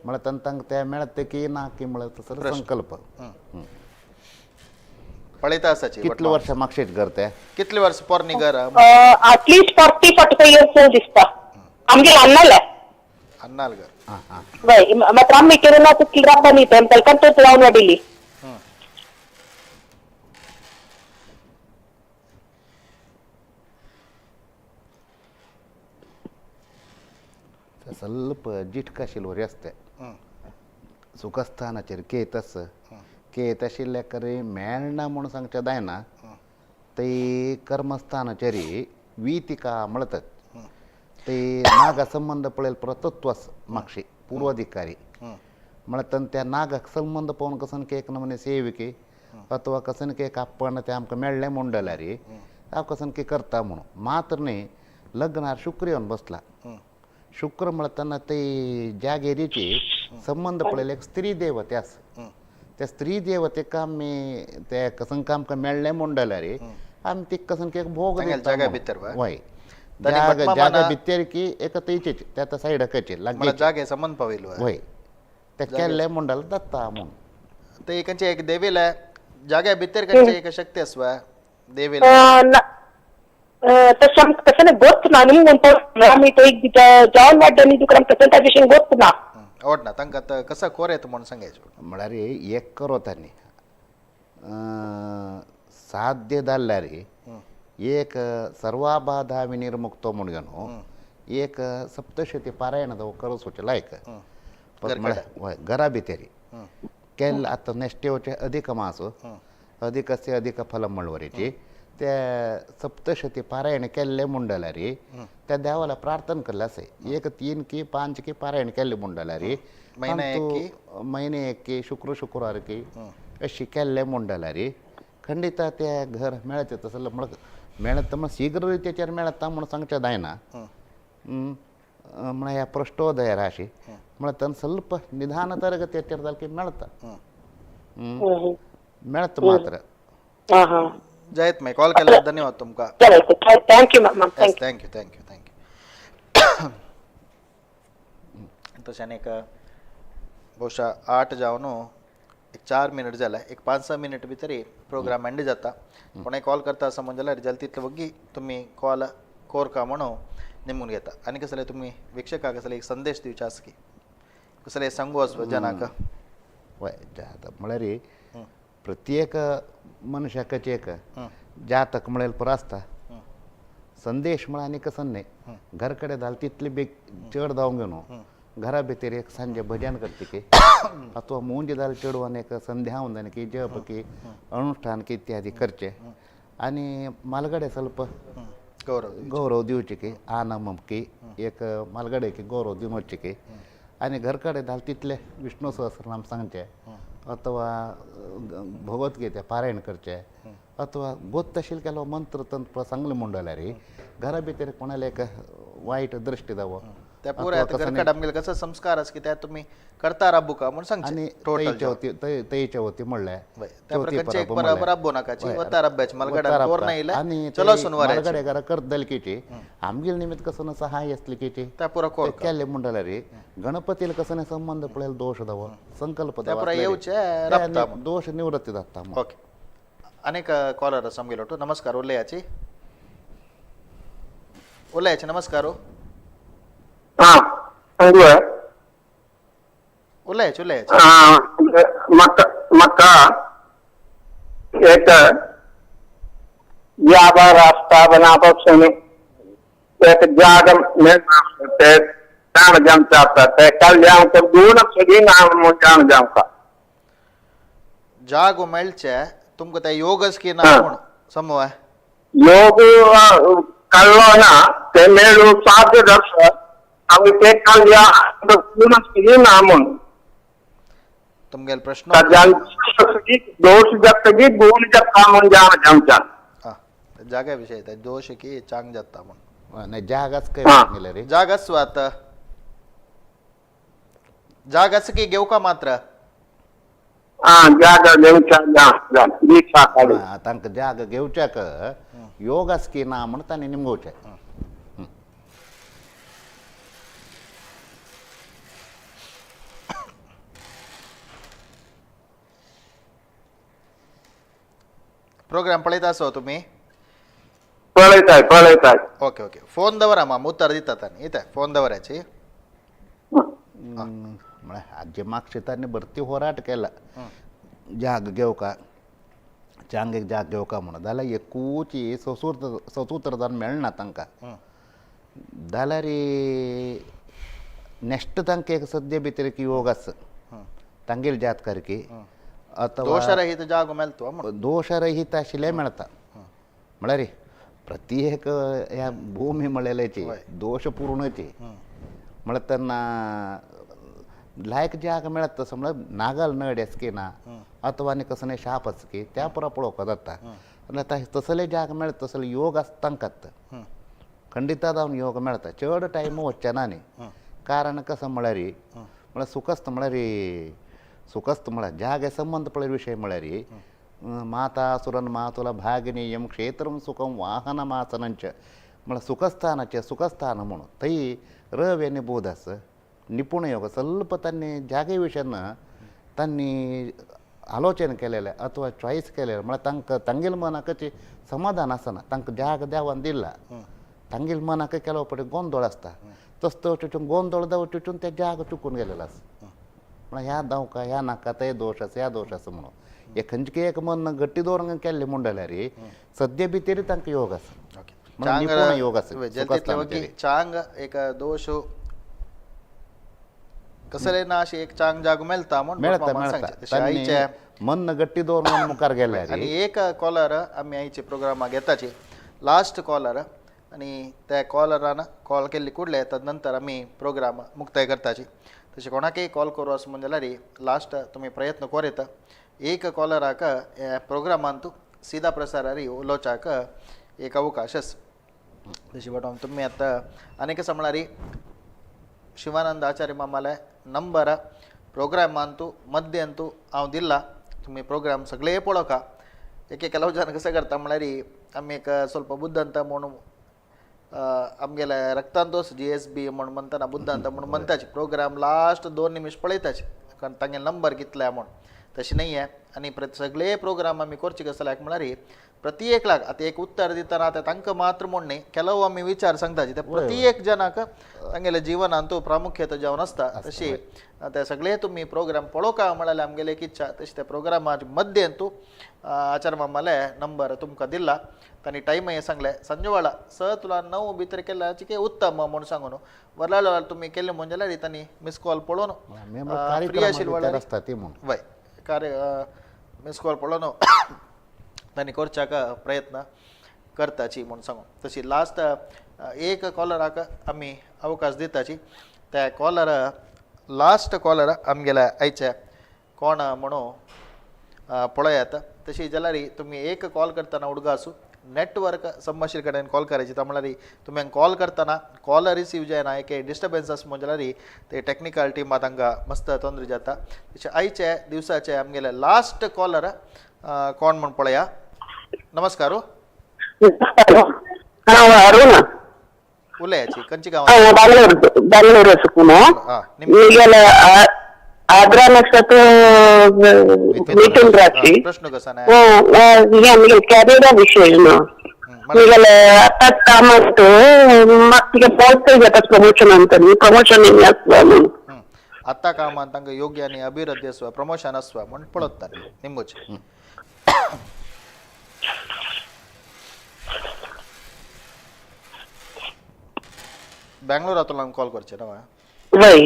Speaker 2: म्हळ्यार तांकां तांकां ते मेळत की ना की म्हळ्यार तसो संकल्प.
Speaker 1: पळयता आसाची
Speaker 2: कितले वर्सां मागशेच घर ते?
Speaker 1: कितले वर्स पोरणी घर?
Speaker 3: एटलीस्ट 40-45 इयर्स दिसता. आमगे अन्नाले
Speaker 1: अन्नाल घर.
Speaker 3: वय मात्र आमी केन्ना तितली राबा न्ही तेमकां तो लावन वाडिल्ली.
Speaker 2: ಸ್ವಲ್ಪ जिटकाशिल्ले वरी आसता. सुखस्थानाचेर केत आसा, केत आशिल्ल्याक मेळना म्हूण सांगचें जायना. ते कर्मस्थानाचेर वीतिका म्हणतात ते नागा संबंध पळयल पुरो तत्व आसा मागशी पूर्वाधिकारी म्हळ्यार त्या नागाक संबंध पळोवन कसन एक नमूने सेविके अथवा कसन एक आपण ते आमकां मेळ्ळें म्हूण जाल्यार हांव कसन की करता म्हणून. मात्र न्ही लग्नार शुक्र येवन बसला. शुक्र म्हणताना ते जागेरीची संबंध पडलेले एक स्त्री देवते आसा. त्या स्त्री देवतेक आमी ते कसन आमकां मेळ्ळें म्हूण जाल्यार आमी तिका कसन एक भोग
Speaker 1: तांगेल्या
Speaker 2: दिता
Speaker 1: जाग्या
Speaker 2: म्हूण.
Speaker 1: भितर वा?
Speaker 2: वय,
Speaker 1: तांणी
Speaker 2: जागा
Speaker 1: भटमामान
Speaker 2: जागा भितर की एका तेचेच त्या आतां सायडाकचे
Speaker 1: मला
Speaker 2: लागींच.
Speaker 1: जागे संबंद पाविल्लो.
Speaker 2: वय, ते केल्लें म्हूण जाल्यार दत्ता म्हूण.
Speaker 1: ते कंचे एक देवीला जाग्या भितर कंचे एक शक्ती आसवा देवीला.
Speaker 3: तशें आमकां तशें ना गोत ना न्ही म्हणून आमी तो एक जावन वाड्यांनी तुका तशें ताजे विशीं गोत ना.
Speaker 1: आवड ना तांकां आतां कसा कोर येता म्हणून सांगायचो.
Speaker 2: म्हळ्यार एक करो तांणी साध्य जाल्यार एक सर्वाबाधा विनिर्मुक्तो म्हूण घेवन एक सप्तशती पारायण करूं लायक वय घरा भितर केल्लें. आतां नेक्स्ट येवचें अधिक मास, अधिकस्य अधिक फलम म्हणवरीची ते सप्तशती पारायण केल्लें म्हूण जाल्यार त्या देवाला प्रार्थना केल्लें आसा. एक 3 की 5 की पारायण केल्लें म्हूण जाल्यार
Speaker 1: महिना एक की?
Speaker 2: महिने एक की शुक्र शुक्रार की अशी केल्लें म्हूण जाल्यार खंडित ते घर मेळचे तसं म्हळ्यार मेळत म्हण शीघ्र रितीचेर मेळता म्हूण सांगचें जायना. म्हळ्यार ह्या प्रश्नोदय राशी म्हळ्यार तन ಸ್ವಲ್ಪ निधान ತರಗತಿಯಚ್ಚर जाल्यार की मेळता मेळता मात्र.
Speaker 3: हां हां.
Speaker 1: जायत मागीर कॉल केल्यार धन्यवाद तुमकां.
Speaker 3: चल thank you ma'am.
Speaker 1: Yes, thank you thank you thank you. तशें एक बहुशा 8 जावन एक 4 मिनट जाले, एक 5-6 मिनट भितर प्रोग्राम एंड जाता. कोणें कॉल करता आसा म्हण जाल्यार जाल्यार तितले वग्गी तुमी कॉल कोरका म्हणून निमून घेता. आनी कसले तुमी वीक्षकाक कसले एक संदेश दिवचे आसा की कसले सांगू आसा जनाक?
Speaker 2: वय, जातक म्हळ्यार प्रत्येक मनशाकच एक जातक म्हळ्यार पुरो आसता. संदेश म्हळ्यार आनी कसो न्हय, घर कडेन जालें तितले बेग चड जावंक घेवन घरा भितर एक सांजे भजन करता की अथवा मुंज जालें चेडवान एक संध्या वंदन की जप की अनुष्ठान की इत्यादी करचे आनी मालगडे ಸ್ವಲ್ಪ
Speaker 1: गौरव
Speaker 2: गौरव दिवचे की आनम की एक मालगडे की गौरव दिवन वचचे की आनी घर कडेन जालें तितले विष्णू सहस्रनाम सांगचे अथवा भगवद्गीता पारायण करचे अथवा गोत आशिल्ले केलो मंत्र तंत्र सांगलें म्हूण जाल्यार घरा भितर कोणाले एक वायट दृश्टी जावो
Speaker 1: त्या पुराय
Speaker 2: अथवा कसो
Speaker 1: घरकाड आमगेले कसो संस्कार आसा की त्या तुमी करता राबू का म्हूण सांगचे
Speaker 2: आनी
Speaker 1: टोटल.
Speaker 2: तयच्या वती म्हणलें
Speaker 1: वय, त्या प्रकारचे एक बराबर राबो नाकाची वता राब्याची मालगडा कोर नाही
Speaker 2: आनी
Speaker 1: चलो सुनवार
Speaker 2: मालगडे घरा करतले किती आमगेले निमित्त कसं ना सहाय असले किती
Speaker 1: त्या पुरा कोर
Speaker 2: केल्ले म्हूण जाल्यार गणपतीला कसं नाही संबंध पळयलो दोश दावो संकल्प
Speaker 1: त्या
Speaker 2: दावो
Speaker 1: पुरा
Speaker 2: असले
Speaker 1: येवचे
Speaker 2: रे.
Speaker 1: राबता
Speaker 2: त्या दोश निवृत्ती जाता मग.
Speaker 1: ओके, अनेक कॉलर आसा आमगेलो. नमस्कार, उलयाची उलयाची. नमस्कार हो.
Speaker 6: हां सांगू.
Speaker 1: उलयाची उलयाची.
Speaker 6: म्हाका म्हाका एक व्यापार स्थापना एक जाग मेळना जाण जामचा आसा ते कल्याण गुण सगळी नाम जाण जावका.
Speaker 1: जागो मेळचे तुमकां ते योगच की ना म्हूण समूह
Speaker 6: योग कळ्ळो ना ते मेळू साध्य दर्श आमी ते कल्याण गुण सगळी ना म्हूण
Speaker 1: तुमगेले प्रश्न.
Speaker 6: दोष जातकीर गुण जाता म्हूण जाण जावचा.
Speaker 1: जाग्या विशय ते दोश की चांग जाता म्हूण.
Speaker 2: नाही जागाच काय
Speaker 6: हां.
Speaker 2: रे.
Speaker 1: जाग आसू आतां जाग आसा की घेवका मात्र.
Speaker 6: आं जाग घेवच्या जाण दीक्षा काडून.
Speaker 2: तांकां जाग घेवच्याक योग आसा की ना म्हण तांणी निमगोवचें.
Speaker 1: प्रोग्राम पळयता आसो तुमी?
Speaker 6: पळयताय पळयताय.
Speaker 1: ओके ओके, फोन दवरा माम उत्तर दितात आनी येता फोन दवराची.
Speaker 2: म्हळ्यार आजी मागशे तांणी भरती होराट केला जाग घेवका चांगेक जाग घेवका म्हणून जाल्यार एकूच ससूत्रदान मेळना तांकां. जाल्यार नेक्स्ट तांकां एक सद्या भितर एक योग आसा तांगेली जात करकी अथवा
Speaker 1: दोशरहित जागो मेळतो म्हूण.
Speaker 2: दोशरहित आशिल्लें मेळता. म्हळ्यार प्रत्येक ह्या भूमी म्हळ्याची दोशपूर्णची म्हळ्यार तेन्ना लायक जाग मेळत तसं म्हळ्यार नागल नड आसकी ना अथवा आनी कसले शाप आसकी त्या पुरा पळोवपाक जाता. आनी आतां तसले जाग मेळत तसले योग आसता तांकां. खंडिताद हांव योग मेळता चड टायम वचचे ना न्ही. कारण कसं म्हळ्यार म्हळ्यार सुखस्त म्हळ्यार सुखस्त म्हळ्यार जागे संबंद पळय विशय म्हळ्यार माता सुरन मातुला भागिनी क्षेत्रम सुखम वाहनमासनंच म्हळ्यार सुखस्थानाचें सुखस्थान म्हणून थंय रवी आनी बोध आसा निपूण योग ಸ್ವಲ್ಪ तांणी जागे विशयान तांणी आलोचन केलेलें अथवा चॉयस केलेलें म्हळ्यार तांकां तांगेले मनाक समाधान आसना तांकां जाग देवान दिला तांगेले मनाक केलो पळय गोंदळ आसता तसो तो गोंदळ जावं ते जाग चुकून गेलेलो आसा म्हळ्यार ह्या दावका ह्या नाका ते दोश आसा ह्या दोश आसा म्हणून हे खंयचे एक मन गट्टी दवरून केल्लें म्हूण जाल्यार सद्या भितर तांकां योग आसा
Speaker 1: ओके
Speaker 2: निपूण योग आसा.
Speaker 1: चांग एक दोश कसले ना अशी एक चांग जाग मेळता म्हूण
Speaker 2: मेळता मेळता मन गट्टी दवरून मुखार गेले.
Speaker 1: आनी एक कॉलर आमी आयचे प्रोग्रामाक घेताची लास्ट कॉलर आनी त्या कॉलरान कॉल केल्ली कुडले तद नंतर आमी प्रोग्राम मुक्ताय करताची. तशें कोणाकय कॉल करूं असो म्हण जाल्यार लास्ट तुमी प्रयत्न कर येता एक कॉलराक ह्या प्रोग्रामांत सीधा प्रसारारी उलोवच्याक एक अवकाश आसा. तशें बट तुमी आतां आनी कसं म्हळ्यार शिवानंद आचार्य मामाले नंबर प्रोग्रामांतू मध्यंतू हांव दिला तुमी प्रोग्राम सगळे पळोवका. एक एक ಕೆಲವು ಜನ कसं करता म्हळ्यार आमी एक ಸ್ವಲ್ಪ बुद्धांत म्हणून आमगेले रक्तांतोस जी एस बी म्हण म्हणटाना बुद्धांत म्हण म्हणटाचे प्रोग्राम लास्ट 2 निमिश पळयताचे कारण तांगे नंबर कितले म्हण तशें न्ही आनी सगळे प्रोग्राम आमी करचे कसले म्हळ्यार प्रति एक लाख आतां एक उत्तर दितना आतां तांकां मात्र म्हण न्ही ಕೆಲವು आमी विचार सांगताचे ते प्रति एक जनाक तांगेले जिवनांत प्रामुख्यता जावन आसता. तशी ते सगळे तुमी प्रोग्राम पळोवका म्हळ्यार आमगेले एक इच्छा. तशें त्या प्रोग्रामाच्या मध्यंतू आचार्य मामाले नंबर तुमकां दिला तांणी टायमय सांगले संजवाळा 6 तुला 9 भितर केल्यार चिके उत्तम म्हूण सांगून वरला तुमी केल्ले म्हूण जाल्यार तांणी मिस कॉल पळोवन फ्री आशिल्ले वय कार्य मिस कॉल पळोवन तांणी करच्याक प्रयत्न करताची म्हूण सांगून. तशी लास्ट एक कॉलराक आमी अवकाश दिताची त्या कॉलर लास्ट कॉलर आमगेल्या आयचे कोण म्हणून पळयात. तशी जाल्यार तुमी एक कॉल करतना उडगा आसूं नेटवर्क संभाषण कडेन कॉल करायची त्या म्हळ्यार तुमी कॉल करतना कॉल रिसीव जायना एक डिस्टर्बन्स आसा म्हूण जाल्यार ते टॅक्निकल टिमा तांकां मस्त तोंदरे जाता. तशें आयचे दिवसाचे आमगेले लास्ट कॉलर कोण म्हूण पळया. नमस्कार.
Speaker 3: अरुणा
Speaker 1: उलयाची खंयची गांव?
Speaker 3: बँगलोर सुकून आद्रा नक्षत्र मिथुन राशी.
Speaker 1: प्रश्न कसा
Speaker 3: कॅरियर विषय ना आतांच कामात म्हाका पावतय जाता प्रमोशन आनी प्रमोशन आसता म्हणून
Speaker 1: आत्ता कामान तांकां योग्य आनी अभिवृद्धी आसवा प्रमोशन आसवा म्हूण पळयता निंबूचे. बेंगलोरांतल्यान कॉल करचे ना?
Speaker 3: वय.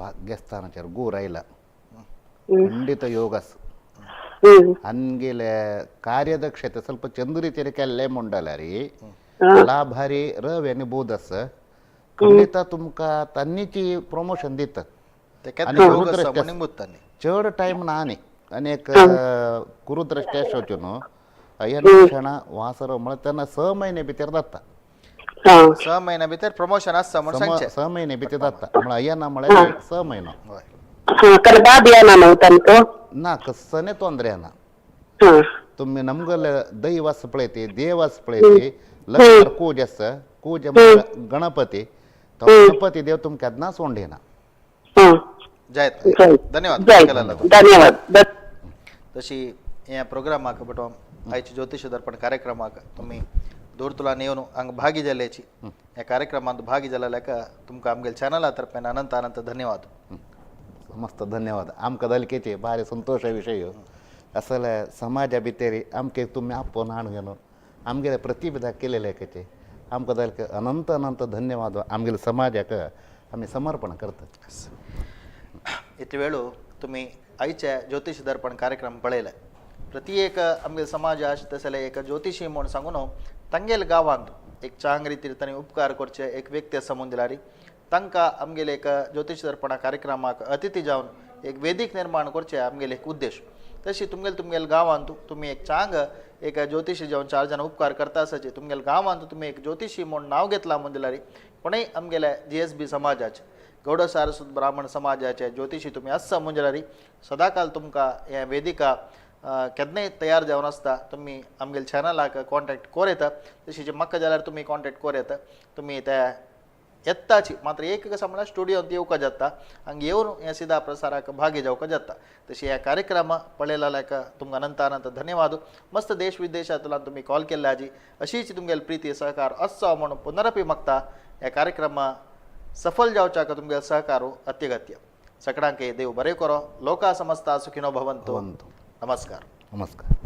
Speaker 2: ಭಾಗ್ಯಸ್ಥಾನಚಾರ ಗೂರೈಲ ಖಂಡಿತ ಯೋಗಸ್ ಹಂಗಿಲೆ ಕಾರ್ಯದಕ್ಷತೆ ಸ್ವಲ್ಪ ಚಂದ್ರಿ ಕೆಲ್ಲೆ ಮುಂಡಲಾರಿ ಲಾಭಾರಿ ರವಿ आणि बोधस ಖಂಡಿತ ತುಮಕ ತನ್ನಿಚಿ ಪ್ರಮೋಷನ್ दितात. चड टायम ना न्ही आनी एक कुरुद्रष्टे वचून क्षण वासर म्हळ्यार तेन्ना 6 महिने भितर जाता.
Speaker 1: 6 महिन्या भितर प्रमोशन आसता म्हूण सांगचें.
Speaker 2: 6 महिने भितर जाता म्हळ्यार अय्या म्हळ्यार 6 महिनो. ना कसने ತೊಂದರೆ ಅನ್ನ तुम्ही ನಮ್ಗಲ್ಲ ದೈವಸ್ ಪಳೈತಿ ದೇವಸ್ ಪಳೈತಿ ಲಕ್ಷ್ಮಣ ಕೂಜಸ್ ಕೂಜ ಗಣಪತಿ ಗಣಪತಿ ದೇವ್ तुम केन्ना सोंडेना.
Speaker 1: जायत धन्यवाद.
Speaker 3: धन्यवाद.
Speaker 1: तशी ह्या प्रोग्रामाक बट आयच्या ज्योतिष दर्पण कार्यक्रमाक तुमी दूरतुलान येवन हांगा भागी जाल्याची ह्या कार्यक्रमांत भागी जाल्याक तुमकां आमगेल्या चॅनला तर्फेन अनंत अनंत धन्यवाद.
Speaker 2: मस्त धन्यवाद. आमकां जालें भारी संतोश विशय असले समाजा भितर आमके तुमी आपोवन हाडून घेवन आमगेले प्रतिभा केलेले कचे आमकां जालें अनंत अनंत धन्यवाद. आमगेले समाजाक आमी समर्पण करतात.
Speaker 1: इतले वेळू तुमी आयचे ज्योतिष दर्पण कार्यक्रम पळयले. प्रति एक आमगे समाज आसा तसले एक ज्योतिषी म्हूण सांगून तांगेले गांवांत एक चांग रितीर तांणी उपकार करचे एक व्यक्ती आसा म्हूण दिल्यार तांकां आमगेले एक ज्योतिष दर्पणा कार्यक्रमाक अतिथी जावन एक वेदीक निर्माण करचे आमगेले एक उद्देश. तशी तुमगेले तुमगेले गांवांत तुमी एक चांग एक ज्योतिषी जावन चार जाण उपकार करता आसाचे तुमगेले गांवांत तुमी एक ज्योतिषी म्हूण नांव घेतलां म्हूण दिल्यार कोणूय आमगेल्या जीएसबी समाजाचे गौड सारस्वत ब्राह्मण समाजाचे ज्योतिषी तुमी आसा म्हूण जाल्यार सदांकाल तुमकां हे वेदिका केन्नाय तयार जावन आसता. तुमी आमगेले चॅनलाक कॉन्टेक्ट कोर येता, तशी जे म्हाका जाल्यार तुमी कॉन्टेक्ट कोर येता. तुमी त्या येताची मात्र एक कशें म्हणल्यार स्टुडियोंत येवका जाता, हांगा येवन हे सिधा प्रसाराक भागी जावका जाता. तशी ह्या कार्यक्रमा पळयल्याक तुमकां अनंत अनंत धन्यवाद. मस्त देश विदेशांतल्यान तुमी कॉल केल्ले आजी अशीच तुमगेली प्रिती सहकार असो म्हणून पुनरपी मागता. ह्या कार्यक्रमा सफल जावच्याक तुमगेले सहकार अत्यगत्य. सगळ्यांक देव बरें करो. लोका समस्ता सुखिनो भवन्तु.
Speaker 2: भवन्तु.
Speaker 1: नमस्कार.
Speaker 2: नमस्कार.